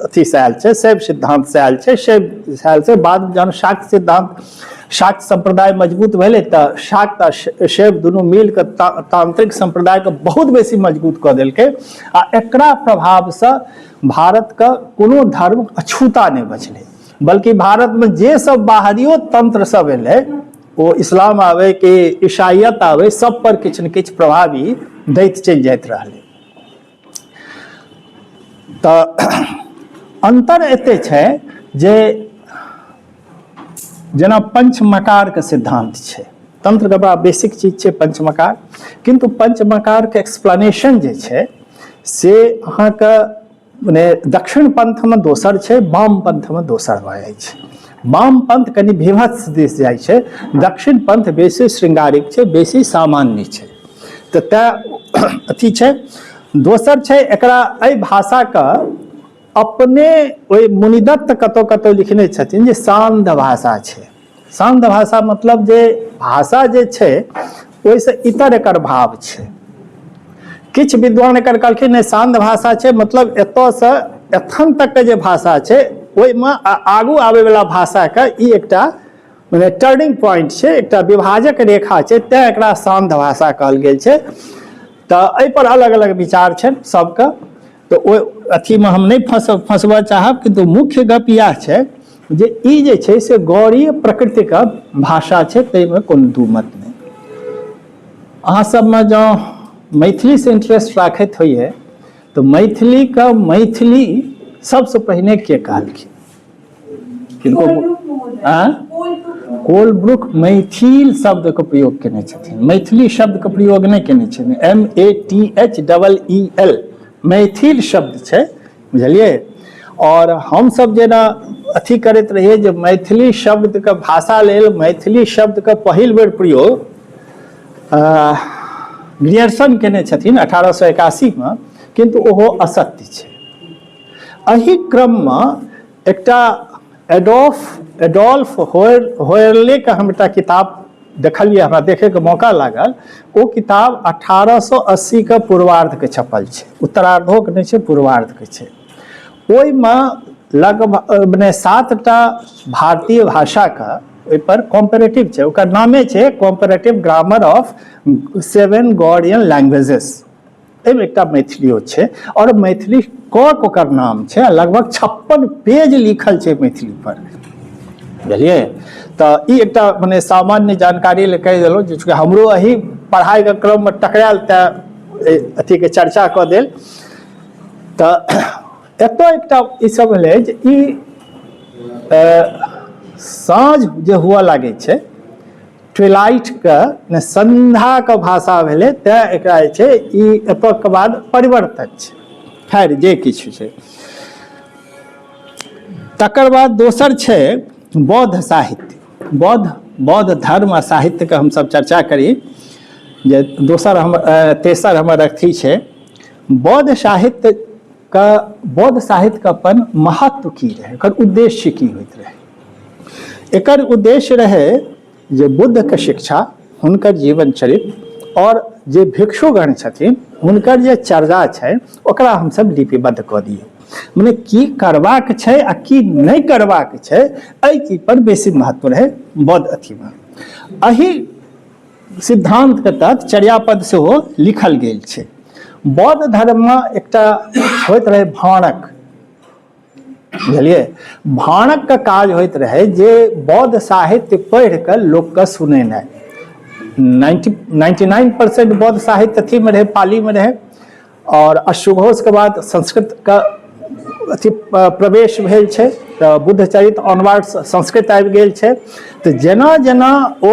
B: अथीसँ आयल छै, शैव सिद्धान्तसँ आयल छै, शैव आयल छै। बादमे जहन शाक्त सिद्धान्त शाक्त संप्रदाय मजबूत भेलै तऽ शाक्त आ शैव दुनू मिल कऽ तांत्रिक संप्रदायके बहुत बेसी मजबूत कऽ देलकै आ एकरा प्रभावसँ भारतके कोनो धर्म अछूता नहि बचलै, बल्कि भारतमे जे सब बाहरियो तंत्र सब एलै, ओ इस्लाम आबै कि ईसाइयत आबै, सब पर किछु ने किछु प्रभावी दैत चलि जाइत रहलै। तऽ अन्तर एते छै जे जेना पंचमकारके सिद्धांत छै, तंत्रके बड़ा बेसिक चीज छै पंचमकार, किन्तु पंचमकारके एक्सप्लेनेशन जे छै से अहाँके मने दक्षिण पंथमे दोसर छै, वाम पंथमे दोसर भऽ जाइ छै। वाम पंथ कनि विभत्स दिस जाइ छै, दक्षिण पंथ बेसी श्रृंगारिक छै, बेसी सामान्य छै। तऽ तैँ अथी छै। दोसर छै एकरा एहि भाषाके अपने ओहि मुनिदत्त कतौ कतौ लिखने छथिन जे सान्ध भाषा छै। सान्ध भाषा मतलब जे भाषा जे छै ओहिसँ इतर एकर भाव छै। किछु विद्वान एकर कहलखिन नहि, सान्ध भाषा छै मतलब एतऽसँ एखन तकके जे भाषा छै ओहिमे आगू आबैवला भाषाके ई एकटा मने टर्निंग पॉइंट छै, एकटा विभाजक रेखा छै, तेँ एकरा सान्ध भाषा कहल गेल छै। तऽ एहिपर अलग अलग विचार छै सबके, तऽ ओहि अथीमे हम नहि फँसबऽ चाहब, किन्तु मुख्य गप इएह छै जे ई जे छै से गौरीय प्रकृतिके भाषा छै, ताहिमे कोनो दू मत नहि। अहाँ सबमे जँ मैथिलीसँ इंटरेस्ट राखैत होइए तऽ मैथिलीके मैथिली सबसँ पहिने के कहलखिन? किनको कोलब्रुक मैथिल शब्दके प्रयोग केने छथिन, मैथिली शब्दके प्रयोग नहि केने छथिन। MATHEEL Maithil शब्द छै, बुझलियै? आओर हमसब जेना अथी करैत रहियै जे मैथिली शब्दके भाषा लेल मैथिली शब्दके पहिल बेर प्रयोग ग्रियर्सन केने छथिन 1881मे, किन्तु ओहो असत्य छै। एहि क्रममे एकटा एडोल्फ होयरले के हम एकटा किताब देखलियै, हमरा देखैके मौका लागल। ओ किताब 1880 के पूर्वार्धके छपल छै, उत्तरार्धोके नहि छै, पूर्वार्धके छै। ओहिमे लगभग मने 7टा भारतीय भाषाके ओहिपर कॉम्पेरेटिव छै, ओकर नामे छै comparative grammar of 7 Gaudian languages. एहिमे एकटा मैथिलियो छै और मैथिली क ओकर नाम छै, लगभग 56 पेज लिखल छै मैथिली पर, बुझलियै? तऽ ई एकटा मने सामान्य जानकारी लए कहि देलहुँ जे हमरो एहि पढ़ाइके क्रममे टकरायल तऽ अथीके चर्चा कऽ देल। तऽ एतऽ एकटा ई सब भेलै जे ई साँझ जे हुअ लागै छै, ट्विलाइटके ने सन्ध्याके भाषा भेलै, तेँ एकरा जे छै ई एतऽके बाद परिवर्तन छै। खैर जे किछु छै। तकर बाद दोसर छै बौद्ध साहित्य, बौद्ध धर्म आ साहित्यके हमसब चर्चा करी जे दोसर हम तेसर हमर अथी छै बौद्ध साहित्यके। बौद्ध साहित्यके अपन महत्व की रहै, एकर उद्देश्य की होइत रहै? एकर उद्देश्य रहै जे बुद्धके शिक्षा, हुनकर जीवन चरित्र और जे भिक्षुगण छथिन हुनकर जे चर्चा छै ओकरा हमसब लिपिबद्ध कऽ दियौ। मने की करबाक छै आ की नहि करबाक छै, एहि चीज पर बेसी महत्व रहै बौद्ध अथीमे। एहि सिद्धांतके तहत चर्यापद सेहो लिखल गेल छै। बौद्ध धर्ममे एकटा होइत रहै भाणक, बुझलियै? भाणकके काज होइत रहै जे बौद्ध साहित्य पढ़ि कऽ लोकके सुनेनाइ। 99% बौद्ध साहित्य अथीमे रहै, पालीमे रहै, और अश्वघोषके बाद संस्कृतके अथी प्रवेश भेल छै, तऽ बुद्ध चरित ऑनवर्ड संस्कृत आबि गेल छै। तऽ जेना जेना ओ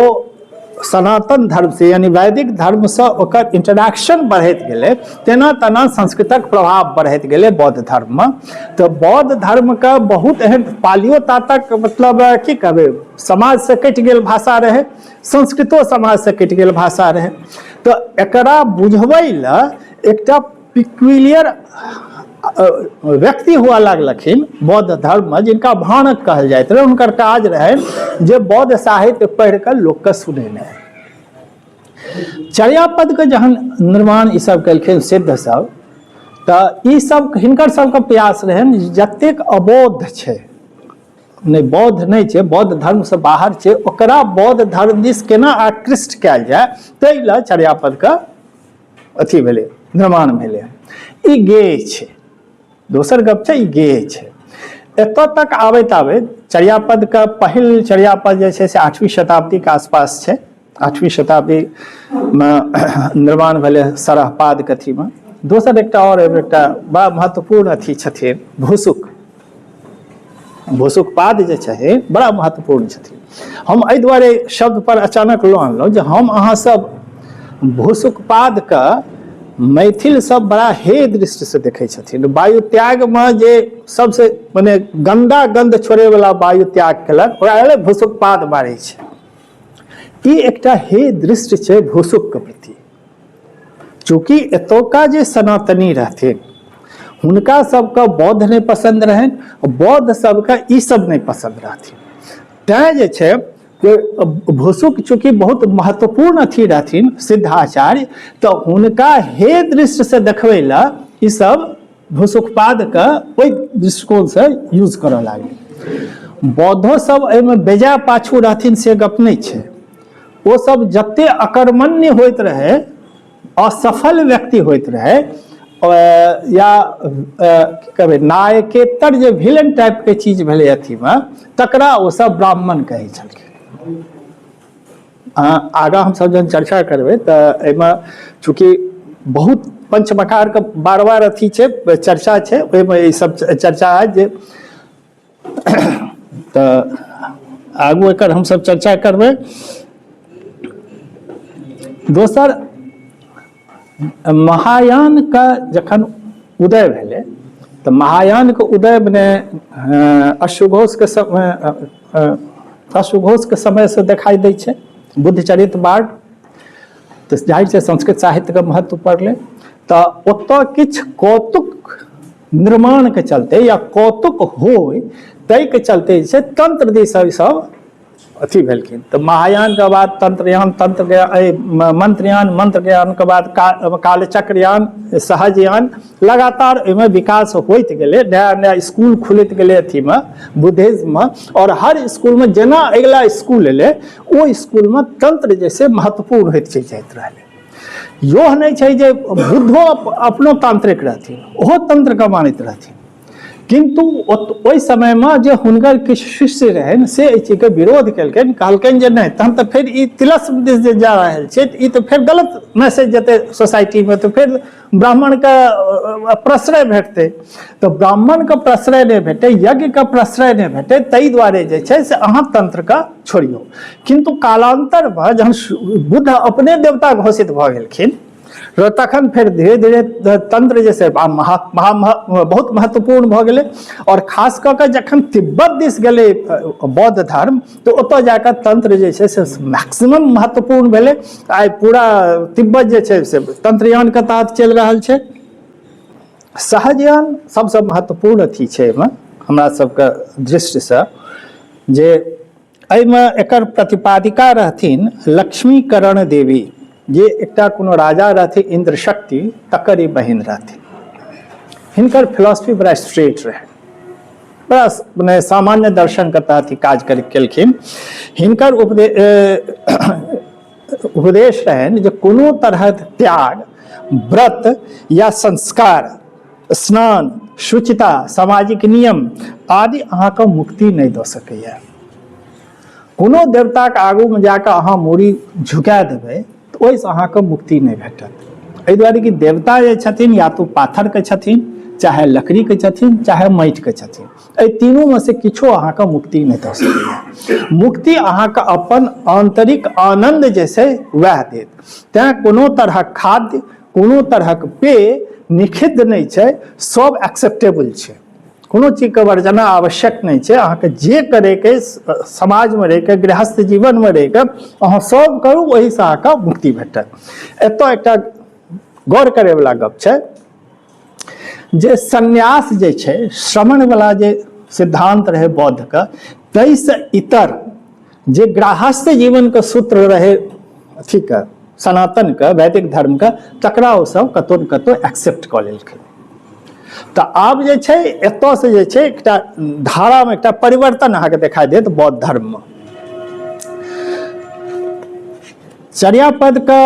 B: सनातन धर्म से यानी वैदिक धर्मसँ ओकर इंटरैक्शन बढ़ैत गेलै, तेना तेना संस्कृतक प्रभाव बढ़ैत गेलै बौद्ध धर्ममे। तऽ बौद्ध धर्मके बहुत एहन पालियो तातक मतलब की कहबै, समाजसँ कटि गेल भाषा रहै, संस्कृतो समाजसँ कटि गेल भाषा रहै। तऽ एकरा बुझबै लए एकटा पिक्विलियर व्यक्ति हुआ लागलखिन बौद्ध धर्ममे, जिनका भाणक कहल जाइत रहै। हुनकर काज रहै जे बौद्ध साहित्य पढ़ि कऽ लोकके सुनेनाइ। चर्यापदके जहन निर्माण ई सब केलखिन सिद्ध सब, तऽ ई सब हिनकर सबके प्रयास रहनि जतेक अबौद्ध छै, नहि बौद्ध नहि छै, बौद्ध धर्मसँ बाहर छै, ओकरा बौद्ध धर्म दिस केना आकृष्ट कयल जाय ताहि लए चर्यापदके अथी भेलै, निर्माण भेलै। ई गेय छै। दोसर गप छै, ई गेय छै। एतऽ तक आबैत आबैत चर्यापदके पहिल चर्यापद जे छै से 8वीं शताब्दीके आसपास छै। 8वीं शताब्दीमे निर्माण भेलै सरहपादके अथीमे। दोसर एकटा आओर एकटा बड़ा महत्वपूर्ण अथी छथिन भूसुक। भूसुकपाद जे छै बड़ा महत्वपूर्ण छथिन। हम एहि दुआरे शब्द पर अचानक लऽ अनलहुँ जे हम अहाँ सब भूसुकपादके मैथिल सब बड़ा हे दृष्टिसँ देखै छथिन। वायु त्यागमे जे सबसे मने गन्दा गन्ध छोड़ैवला वायु त्याग केलक ओकरा भूसुकपाद मारै छै। ई एकटा हे दृष्टि छै भूसुकके प्रति। चूँकि एतौका जे सनातनी रहथिन हुनका सबके बौद्ध नहि पसन्द रहनि, बौद्ध सबके ई सब नहि पसन्द रहथिन, तैं जे छै भूसुक चूँकि बहुत महत्वपूर्ण अथी रहथिन सिद्धाचार्य, तऽ हुनका हे दृष्टिसँ देखबै लए ई सब भूसुकपादके ओहि दृष्टिकोणसँ यूज करऽ लागलै। बौद्धो सब एहिमे बेजाय पाछू रहथिन से गप नहि छै। ओ सब जते अकर्मण्य होइत रहै, असफल व्यक्ति होइत रहै या की कहबै नायकेतर जे विलन टाइपके चीज भेलै अथीमे, तकरा ओ सब ब्राह्मण कहै छलखिन। आगाँ हमसब जहन चर्चा करबै तऽ एहिमे चूँकि बहुत पंचमकारके बार बार अथी छै, चर्चा छै, ओहिमे ई सब चर्चा आयत जे तऽ आगू एकर हमसब चर्चा करबै। दोसर महायानके जखन उदय भेलै तऽ महायानके उदय मने अश्वघोषके समय, अश्वघोषके समयसँ देखाइ दै छै बुद्धचरित बाढ़, तऽ जाहिर छै संस्कृत साहित्यके महत्व पड़लै। तऽ ओतऽ किछु कौतुक निर्माणके चलते या कौतुक होइ ताहिके चलते जे छै तंत्र दिस सब अथी भेलखिन। तऽ महायानके बाद तंत्रयान, तंत्र मंत्रयान, मंत्रयानके बाद कालचक्रयान, सहजयान, लगातार ओहिमे विकास होइत गेलै। नया नया स्कूल खुलैत गेलै अथीमे बुद्धिज्ममे, आओर हर स्कूलमे जेना अगिला स्कूल एलै ओ स्कूलमे तंत्र जे छै महत्वपूर्ण होइत चलि जाइत रहलै। इहो नहि छै जे बुद्धो अपनो तांत्रिक रहथिन, ओहो तंत्रके मानैत रहथिन, किन्तु ओहि समयमे जे हुनकर किछु शिष्य रहनि से एहि चीजके विरोध केलकनि, कहलकनि जे नहि, तहन तऽ फेर ई तिलस्म दिस जे जा रहल छै ई तऽ फेर गलत मैसेज जेतै सोसाइटीमे, तऽ फेर ब्राह्मणके प्रश्रय भेटतै। तऽ ब्राह्मणके प्रश्रय नहि भेटै, यज्ञके प्रश्रय नहि भेटै, ताहि दुआरे जे छै से अहाँ तंत्रके छोड़ियौ। किन्तु कालान्तरमे जहन बुद्ध अपने देवता घोषित भऽ गेलखिन तखन फेर धीरे धीरे तंत्र जे छै महा महा बहुत महत्वपूर्ण भऽ गेलै। आओर खास कऽ कऽ जखन तिब्बत दिस गेलै बौद्ध धर्म तऽ ओतऽ जाकऽ तंत्र जे छै से मैक्सिमम महत्वपूर्ण भेलै। आइ पूरा तिब्बत जे छै से तंत्रयानके तहत चलि रहल छै। सहजयान सबसँ महत्वपूर्ण अथी छै एहिमे हमरा सबके दृष्टिसँ, जे एहिमे एकर प्रतिपादिका रहथिन लक्ष्मीकरण देवी, जे एकटा कोनो राजा रहथिन इंद्रशक्ति, तकर ई बहिन रहथिन। हिनकर फिलॉसफी बड़ा स्ट्रेट रहै, बड़ा मने सामान्य दर्शनके तहत ई काज कर केलखिन। हिनकर उपदेश रहनि जे कोनो तरहक त्याग, व्रत या संस्कार, स्नान, शुचिता, सामाजिक नियम आदि अहाँके मुक्ति नहि दऽ सकैए। कोनो देवताके आगूमे जाकऽ अहाँ मूड़ी झुका देबै तऽ ओहिसँ अहाँके मुक्ति नहि भेटत। एहि दुआरे कि देवता जे छथिन या तऽ पाथरके छथिन, चाहे लकड़ीके छथिन, चाहे माटिके छथिन, एहि तीनूमे से किछो अहाँके मुक्ति नहि दऽ सकैए। मुक्ति अहाँके अपन आन्तरिक आनन्द जे छै वएह देत। तैँ कोनो तरहक खाद्य, कोनो तरहक पेय निषिद्ध नहि छै, सब एक्सेप्टेबल छै, कोनो चीजके वर्जना आवश्यक नहि छै। अहाँके जे करैके समाजमे रहिके, गृहस्थ जीवनमे रहिके अहाँ सब करू, ओहिसँ अहाँके मुक्ति भेटत। एतऽ एकटा गौर करैवला गप छै जे सन्यास जे छै, श्रमणवला जे सिद्धांत रहै बौद्धके, ताहिसँ इतर जे गृहस्थ जीवनके सूत्र रहै अथीके, सनातनके, वैदिक धर्मके, तकरा ओ सब कतौ ने कतौ एक्सेप्ट कऽ लेलखिन। तऽ आब जे छै एतयसँ जे छै एकटा धारामे एकटा परिवर्तन अहाँके देखाइ देत बौद्ध धर्ममे। चर्यापदके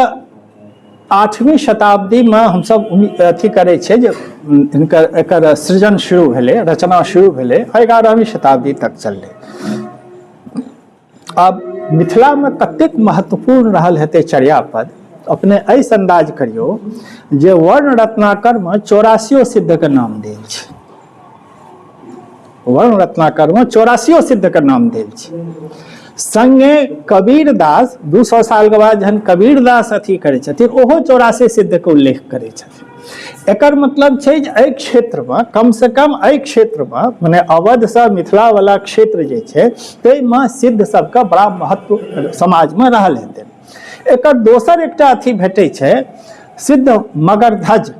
B: 8वीं शताब्दीमे हमसब अथी करै छियै जे हिनकर एकर सृजन शुरू भेलै, रचना शुरू भेलै, 11वीं शताब्दी तक चललै। आब मिथिलामे कतेक महत्वपूर्ण रहल हेतै चर्यापद, अपने एहिसँ अन्दाज करियौ जे वर्ण रत्नाकरमे 84 सिद्धके नाम देल छै। वर्ण रत्नाकरमे 84 सिद्धके नाम देल छै। संगे कबीर दास 200 सालके बाद जहन कबीर दास अथी करै छथिन, ओहो 84 सिद्धके उल्लेख करै छथिन। एकर मतलब छै जे एहि क्षेत्रमे, कमसँ कम एहि क्षेत्रमे, मने अवधसँ मिथिलावला क्षेत्र जे छै ताहिमे सिद्ध सबके बड़ा महत्व समाजमे रहल हेतै। एकर दोसर एकटा अथी भेटै छै सिद्ध मगरध्वज।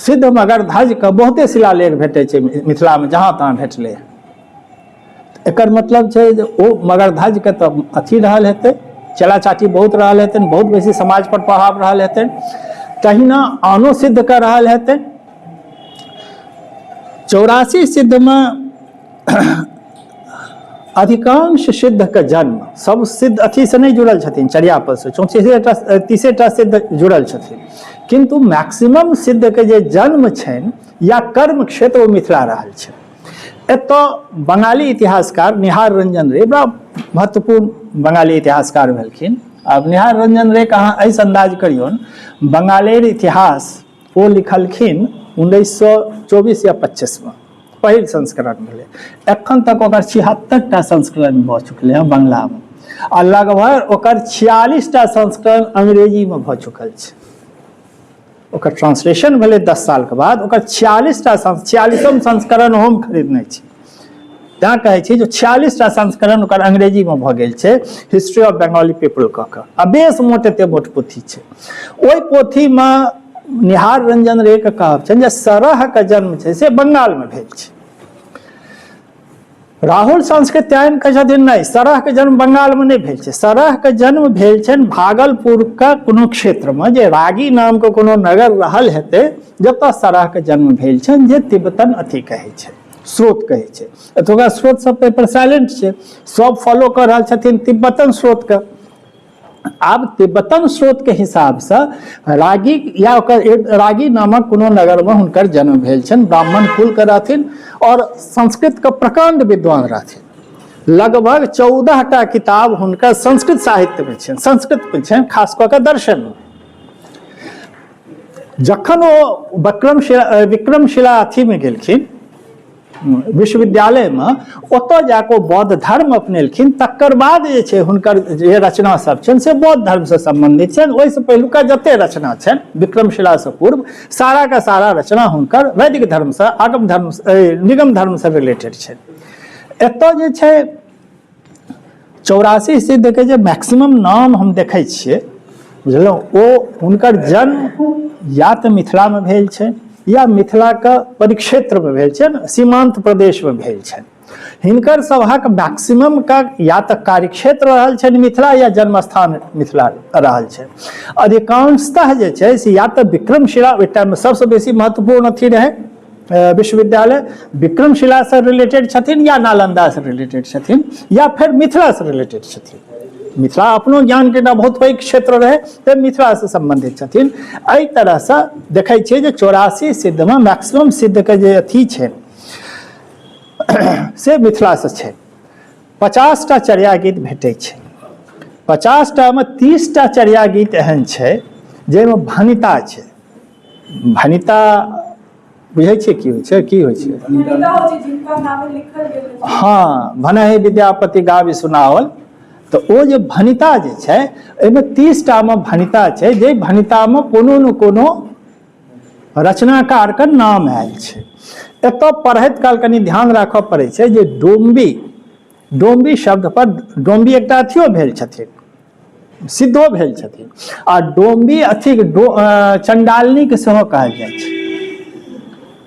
B: सिद्ध मगरध्वजके बहुते शिलालेख भेटै छै मिथिलामे, जहाँ तहाँ भेटलै। एकर मतलब छै जे ओ मगरध्वजके तऽ अथी रहल हेतै, चला चाटी बहुत रहल हेतनि, बहुत बेसी समाज पर प्रभाव रहल हेतनि। तहिना आनो सिद्धके रहल हेतै। 84 सिद्धमे अधिकांश सिद्धके जन्म, सब सिद्ध अथीसँ नहि जुड़ल छथिन चर्यापदसँ, 34टा 30टा सिद्ध जुड़ल छथिन, किन्तु मैक्सिमम सिद्धके जे जन्म छनि या कर्म क्षेत्र ओ मिथिला रहल छै। एतऽ बंगाली इतिहासकार निहार रंजन रे बड़ा महत्वपूर्ण बंगाली इतिहासकार भेलखिन। आब निहार रंजन रे के अहाँ एहिसँ अन्दाज करियौन, बंगालेर इतिहास ओ लिखलखिन 1924 या 25 में पहिल संस्करण भेलै। एखन तक ओकर 76टा संस्करण भऽ चुकलै हँ बंगलामे, आ लगभग ओकर 46टा संस्करण अंग्रेजीमे भऽ चुकल छै। ओकर ट्रांसलेशन भेलै 10 सालके बाद, ओकर 46टा 46म संस्करण हम खरीदने छी। तैँ कहै छी जे 46टा संस्करण ओकर अंग्रेजीमे भऽ गेल छै, हिस्ट्री ऑफ बंगाली पीपल कऽ कऽ, आ बेस मोट एते मोट पोथी छै। ओहि पोथीमे निहार रंजन रे के कहब छनि जे सरहके जन्म छै से बंगालमे भेल छै। राहुल सांकृत्यायन कहै छथिन नहि, सरहके जन्म बंगालमे नहि भेल छै, सरहके जन्म भेल छनि भागलपुरके कोनो क्षेत्रमे, जे रागी नामके कोनो नगर रहल हेतै, जतऽ सरहके जन्म भेल छनि, जे तिब्बतन अथी कहै छै, स्रोत कहै छै। एतुका स्रोत सब पर साइलेंट छै, सब फॉलो कऽ रहल छथिन तिब्बतन स्रोतके। आब तिब्बतन स्रोत के हिसाबसँ रागी या ओकर रागी नामक कोनो नगरमे हुनकर जन्म भेल छनि। ब्राह्मण कुलके रहथिन और संस्कृतके प्रकांड विद्वान रहथिन। लगभग 14टा किताब हुनकर संस्कृत साहित्यमे छनि, संस्कृतमे छनि, खास कऽ कऽ दर्शनमे। जखन ओ विक्रमशिला विक्रमशिला अथीमे गेलखिन विश्वविद्यालयमे, ओतऽ जाकऽ ओ बौद्ध धर्म अपनेलखिन। तकर बाद जे छै हुनकर जे रचना सब छनि से बौद्ध धर्मसँ सम्बन्धित छनि। ओहिसँ पहिलुका जते रचना छनि विक्रमशिलासँ पूर्व, सारा का सारा रचना हुनकर वैदिक धर्मसँ, आगम धर्म, निगम धर्मसँ रिलेटेड छनि। एतऽ जे छै 84 सिद्धके जे मैक्सिमम नाम हम देखै छियै, बुझलहुँ, ओ हुनकर जन्म या तऽ मिथिलामे भेल छै या मिथिलाके परिक्षेत्रमे भेल छै, सीमान्त प्रदेशमे भेल छै। हिनकर सभक मैक्सिमम का या तऽ कार्यक्षेत्र रहल छनि मिथिला या जन्मस्थान मिथिला रहल छै। अधिकांशतः जे छै से या तऽ विक्रमशिला ओहि टाइममे सबसँ बेसी महत्वपूर्ण अथी रहै विश्वविद्यालय, विक्रमशिलासँ रिलेटेड छथिन या नालन्दासँ रिलेटेड छथिन या फेर मिथिलासँ रिलेटेड छथिन। मिथिला अपनो ज्ञानके एकटा बहुत पैघ क्षेत्र रहै, तऽ मिथिलासँ सम्बन्धित छथिन। एहि तरहसँ देखै छियै जे 84 सिद्धमे मैक्सिमम सिद्धके जे अथी छै से मिथिलासँ छै। 50टा चर्या गीत भेटै छै। 50टामे 30टा चर्या गीत एहन छै जाहिमे भनिता छै। भनिता बुझै छियै की होइ छै? की होइ छै? हँ, भनहि विद्यापति गाबि सुनाओल। तऽ ओ जे भनिता जे छै, एहिमे 30टामे भनिता छै, जाहि भनितामे कोनो ने कोनो रचनाकारके नाम आयल छै। एतऽ पढ़ैत काल कनि ध्यान राखऽ पड़ै छै जे डोम्बी, डोम्बी शब्द पर डोम्बी एकटा अथियो भेल छथिन, सिद्धो भेल छथिन, आ डोम्बी अथी चंडालिनीके सेहो कहल जाइ छै,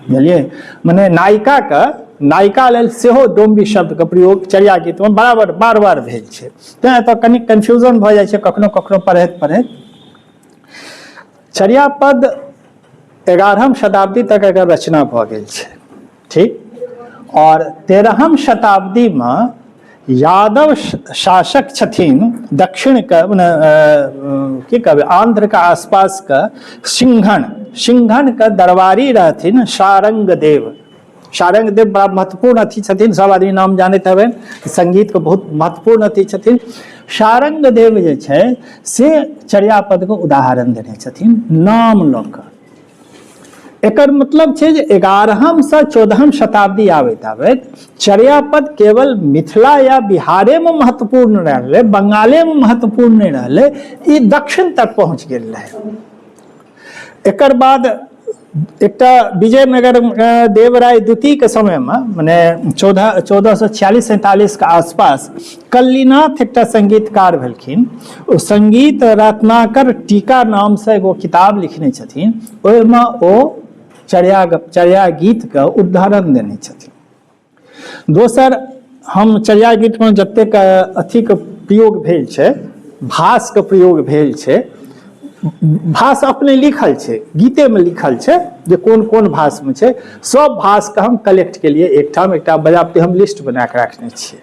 B: बुझलियै? मने नायिकाके, नायिका लेल सेहो डोम्बी शब्दके प्रयोग चर्या गीतमे बराबर बार बार भेल छै। तेँ एतऽ कनि कन्फ्यूजन भऽ जाइ छै कखनो कखनो पढ़ैत पढ़ैत। चर्यापद 11हम शताब्दी तक एकर रचना भऽ गेल छै। ठीक, आओर 13हम शताब्दीमे यादव शासक छथिन दक्षिणके, की कहबै, आंध्रके आसपासके सिंघन, सिंघनके दरबारी रहथिन सारंगदेव। सारंगदेव बड़ा महत्वपूर्ण अथी छथिन, सब आदमी नाम जानैत हेबै, संगीतके बहुत महत्वपूर्ण अथी छथिन। सारंगदेव जे छै से चर्यापदके उदाहरण देने छथिन नाम लऽ कऽ। एकर मतलब छै जे 11हम से 14हम शताब्दी आबैत आबैत चर्यापद केवल मिथिला या बिहारे में महत्वपूर्ण रहलै, बंगाले में महत्वपूर्ण नहि रहलै, ई दक्षिण तक पहुँच गेल रहै। एकर बाद एकटा विजयनगर देवराय द्वितीय के समय में, मने 1446-47 के आसपास कल्लीनाथ एकटा संगीतकार भेलखिन। ओ संगीत रत्नाकर टीका नाम से एगो किताब लिखने छथिन, ओहिमे ओ चर्या चर्या गीत के उदाहरण देने छथिन। दोसर, हम चर्या गीत में जतेक अथी के प्रयोग भेल छै, भास के प्रयोग भेल छै, भास अपने लिखल छै, गीते में लिखल छै जे कोन कोन भास में छै, सब भास के हम कलेक्ट के लिए एकठाम एकटा बजाबते हम लिस्ट बना के रखने छियै,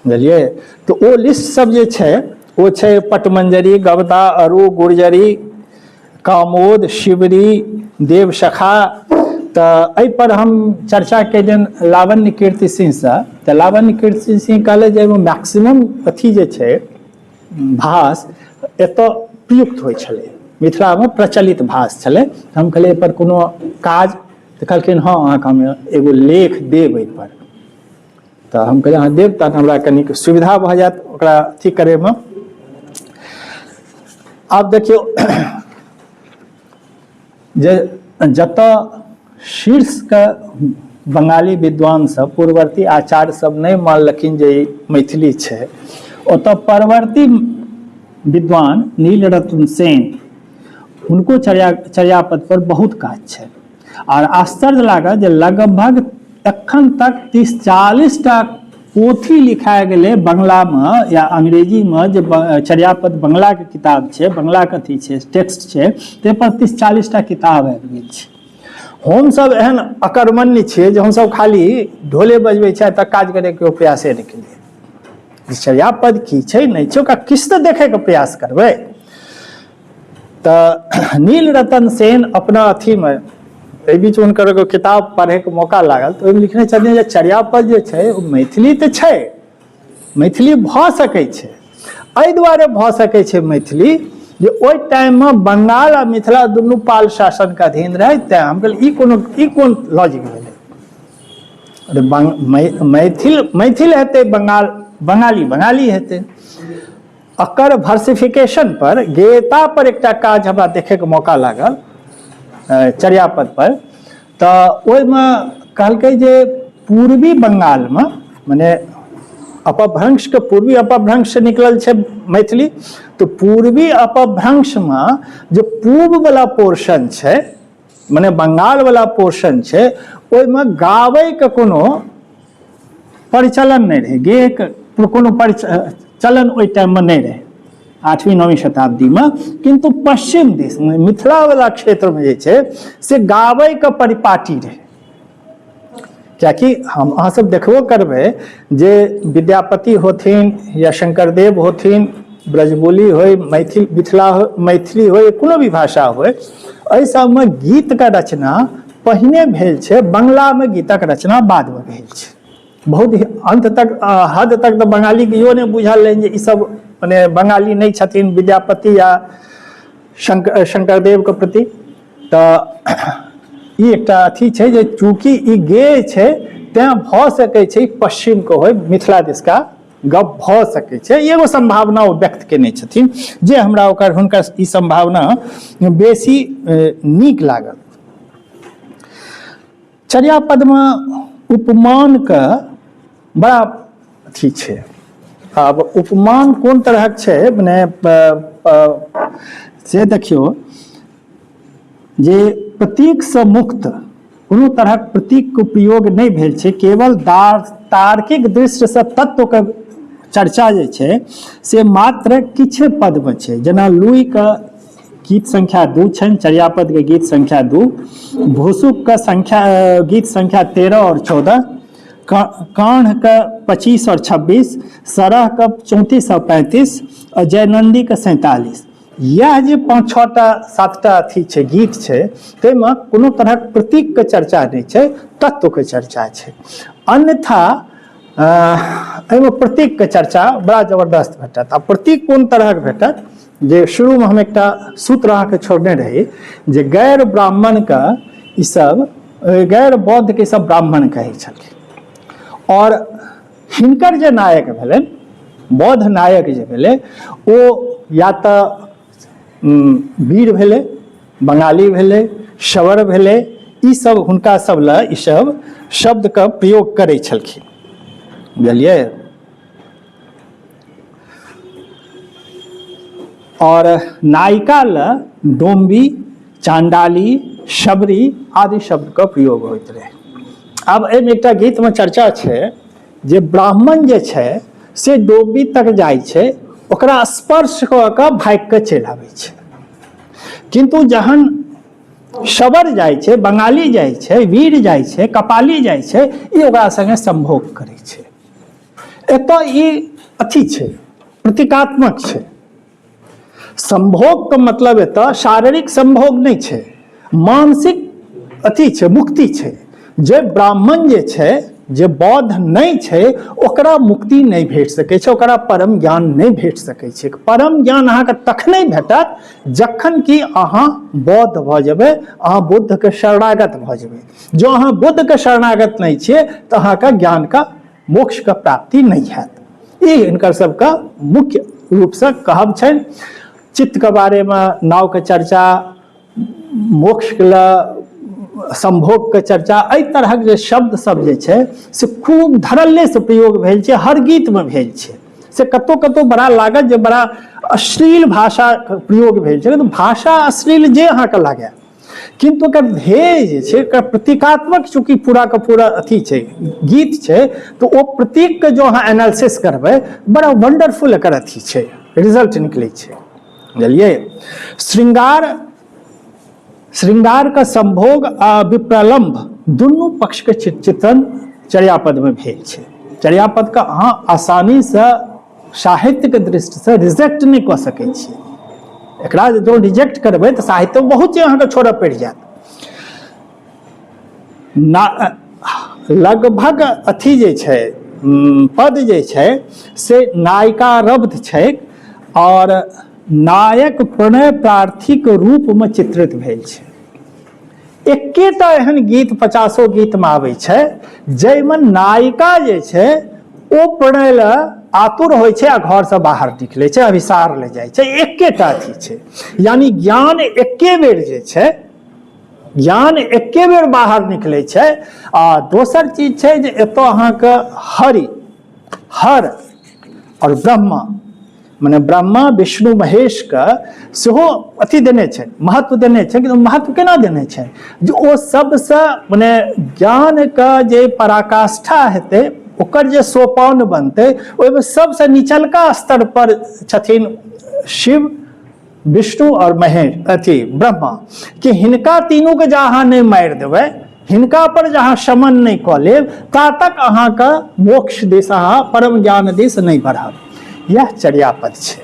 B: बुझलियै? तऽ ओ लिस्ट सब जे छै ओ छै पटमंजरी, गवदा, अरु, गुर्जरी, कामोद, शिवरी, देवसखा। तऽ एहिपर हम चर्चा केलियनि लावण्य कीर्ति सिंहसँ, तऽ लावण्य कीर्ति सिंह कहले जे एहिमे मैक्सिमम अथी जे छै भास एतऽ प्रयुक्त होइ छलै, मिथिलामे प्रचलित भास छलै। हम कहलियै एहिपर कोनो काज? तऽ कहलखिन हँ, अहाँके हम एगो लेख देब एहिपर। तऽ हम कहलियै अहाँ देब तहन हमरा कनिक सुविधा भऽ जायत ओकरा अथी करैमे। आब देखियौ जे जतऽ शीर्षके बंगाली विद्वान सब, पूर्ववर्ती आचार्य सब नहि मानलखिन जे ई मैथिली छै, ओतऽ परवर्ती विद्वान नीलरत्न सेन, हुनको चर्यापद पर बहुत काज छै। आर आश्चर्य लागल जे लगभग एखन तक 30-40 टा पोथी लिखा गेलै बंगलामे या अंग्रेजीमे, जे चर्यापद बंगलाके किताब छै, बंगलाके अथी छै, टेक्स्ट छै, ताहि पर 30-40 टा किताब आबि गेल छै। हमसब एहन अकर्मण्य छियै जे हमसब खाली ढोले बजबै छियै, तक काज करैके प्रयासे नहि केलियै। चर्यापद की छै नहि छै ओकरा किछु तऽ देखैके प्रयास करबै। तऽ नील रतन सेन अपना अथीमे, एहि बीच हुनकर एगो किताब पढ़ैके मौका लागल, तऽ ओहिमे लिखने छथिन जे चर्यापद जे छै ओ मैथिली तऽ छै, मैथिली भऽ सकै छै। एहि दुआरे भऽ सकै छै मैथिली जे ओहि टाइममे बंगाल आ मिथिला दुनू पाल शासनके अधीन रहै। तेँ हम कहलियै ई कोनो ई कोन लॉजिक भेलै? अरे मैथिल मैथिल हेतै, बंगाल बंगाली बंगाली हेतै। एकर वर्सिफिकेशन पर, गेयता पर एकटा काज हमरा देखैके मौका लागल चर्यापद पर। तऽ ओहिमे कहलकै जे पूर्वी बंगालमे, मने अपभ्रंशके पूर्वी अपभ्रंश से निकलल छै मैथिली, तऽ पूर्वी अपभ्रंशमे जे पूर्ववला पोर्शन छै, मने बंगालवला पोर्शन छै, ओहिमे गाबैके कोनो परिचलन नहि रहै, गेहके कोनो परिचलन ओहि टाइममे नहि रहै 8वीं 9वीं शताब्दीमे। किन्तु पश्चिम दिस मिथिलावला क्षेत्रमे जे छै से गाबैके परिपाटी रहै। कियाकि हम अहाँ सब देखबो करबै जे विद्यापति होथिन या शंकरदेव होथिन, ब्रजबोली होय, मैथिल मिथिला हो, मैथिली होय, कोनो भी भाषा होय, एहि सबमे गीतके रचना पहिने भेल छै, बंगलामे गीतक रचना बादमे भेल छै। बहुत अंत तक, हद तक तऽ बंगालीके इहो नहि बुझल रहनि जे ई सब मने बंगाली नहि छथिन विद्यापति या शंकरदेवके प्रति। तऽ ई एकटा अथी छै जे चूँकि ई गेय छै तेँ भऽ सकै छै पश्चिमके होय, मिथिला दिसका गप भऽ सकै छै। एगो सम्भावना ओ व्यक्त केने छथिन जे हमरा ओकर हुनकर ई सम्भावना बेसी नीक लागल। चर्यापदमे उपमानके बड़ा अथी छै। आब उपमान कोन तरहक छै मने से देखियौ जे प्रतीकसँ मुक्त, कोनो तरहक प्रतीकके उपयोग नहि भेल छै, केवल तार्किक दृष्टिसँ तत्वके चर्चा जे छै से मात्र किछु पदमे छै। जेना लुइके गीत संख्या 2 छनि, चर्यापद के गीत संख्या 2, भूसुक के संख्या गीत संख्या 13 और 14, कान्ह के 25 और 26, सरह के 34 और 35 और जयनंदी के 47। यह जे 5 6 7 अथी छै गीत छै, ताहिमे कोनो तरहक प्रतीकके चर्चा नहि छै, तत्वके चर्चा छै। अन्यथा एहिमे प्रतीकके चर्चा बड़ा जबरदस्त भेटत। आ प्रतीक कोन तरहक भेटत, जे शुरूमे हम एकटा सूत्र अहाँके छोड़ने रही जे गैर ब्राह्मणके ईसब, गैर बौद्धके ईसब ब्राह्मण कहै छलखिन। और हिनकर जे नायक भेलनि, बौद्ध नायक जे भेलै, ओ या तऽ वीर भेलै, बंगाली भेलै, शबर भेलै, ईसब हुनका सब लए ईसब शब्दके प्रयोग करै छलखिन, बुझलियै। और नायिका लए डोम्बी, चांडाली, शबरी आदि शब्दके प्रयोग होइत रहै। आब एहिमे एकटा गीतमे चर्चा छै जे ब्राह्मण जे छै से डोबी तक जाइ छै, ओकरा स्पर्श कऽ कऽ भागि कऽ चलि आबै छै। किन्तु जहन शबर जाइ छै, बंगाली जाइ छै, वीर जाइ छै, कपाली जाइ छै, ई ओकरा संगे संभोग करै छै। एतऽ ई अथी छै, प्रतीकात्मक छै। संभोग के मतलब एतऽ शारीरिक संभोग नहि छै, मानसिक अथी छै, मुक्ति छै। जे ब्राह्मण जे छै, जे बौद्ध नहि छै, ओकरा मुक्ति नहि भेट सकै छै, ओकरा परम ज्ञान नहि भेट सकै छै। परम ज्ञान अहाँके तखने भेटत जखन कि अहाँ बौद्ध भऽ जेबै, अहाँ बुद्धके शरणागत भऽ जेबै। जँ अहाँ बुद्धके शरणागत नहि छियै तऽ अहाँके ज्ञानके मोक्षके प्राप्ति नहि हैत। ई हिनकर सबके मुख्य रूपसँ कहब छनि। चित्तके बारेमे नावके चर्चा, मोक्षके लए संभोगके चर्चा, एहि तरहक जे शब्द सब जे छै से खूब धड़ल्लेसँ प्रयोग भेल छै, हर गीतमे भेल छै। से कतहु कतहु बड़ा लागत जे बड़ा अश्लील भाषा प्रयोग भेल छै, भाषा अश्लील जे अहाँके लागए, किन्तु ओकर ध्येय जे छै, ओकर प्रतीकात्मक चूँकि पूरा के पूरा अथी छै, गीत छै, तऽ ओ प्रतीकके जो अहाँ एनालिसिस करबै, बड़ा वंडरफुल एकर अथी छै, रिजल्ट निकलै छै, बुझलियै। श्रृंगार के संभोग आ विप्रलंभ दुनू पक्षके चित्रण चर्यापदमे भेल छै। चर्यापदके अहाँ आसानीसँ साहित्यके दृष्टिसँ रिजेक्ट नहि कऽ सकै छियै। एकरा जँ रिजेक्ट करबै तऽ साहित्य बहुत चीज अहाँके छोड़ऽ पड़ि जायत। ना लगभग अथी जे छै, पद जे छै से नायिकारब्ध छै और नायक प्रणय प्रार्थीके रूपमे चित्रित भेल छै। एकेटा एहन गीत 50 गीतमे आबै छै जाहिमे नायिका जे छै ओ प्रणय लए आतुर होइ छै आ घरसँ बाहर निकलै छै, अभिसार ले जाइ छै। एकेटा अथी छै, यानी ज्ञान एके बेर जे छै, ज्ञान एके बेर बाहर निकलै छै। आ दोसर चीज छै जे एतऽ अहाँके हरि, हर और ब्रह्मा, मने ब्रह्मा विष्णु महेश के सेहो अथी देने छै, महत्व देने छै। कि महत्व केना देने छै जे ओ सबसँ मने ज्ञान के जे पराकाष्ठा हेतै, ओकर जे सोपान बनतै, ओहिमे सबसँ निचलका स्तर पर छथिन शिव, विष्णु और महेश अथी ब्रह्मा, कि हिनका तीनू के जे अहाँ नहि मारि देबै, हिनका पर जे अहाँ शमन नहि कऽ लेब, ता तक अहाँके मोक्ष दिस, अहाँ परम ज्ञान दिस नहि बढ़ब। यह चर्यापद छै।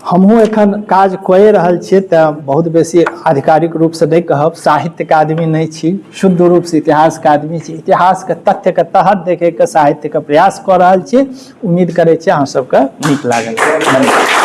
B: हमहूँ एखन काज कए रहल छियै, तैँ बहुत बेसी आधिकारिक रूपसँ नहि कहब। साहित्यके आदमी नहि छी, शुद्ध रूपसँ इतिहासके आदमी छी। इतिहासके तथ्यके तहत देखैके साहित्यके प्रयास कऽ रहल छी। उम्मीद करै छी अहाँ सबके नीक लागल। धन्यवाद।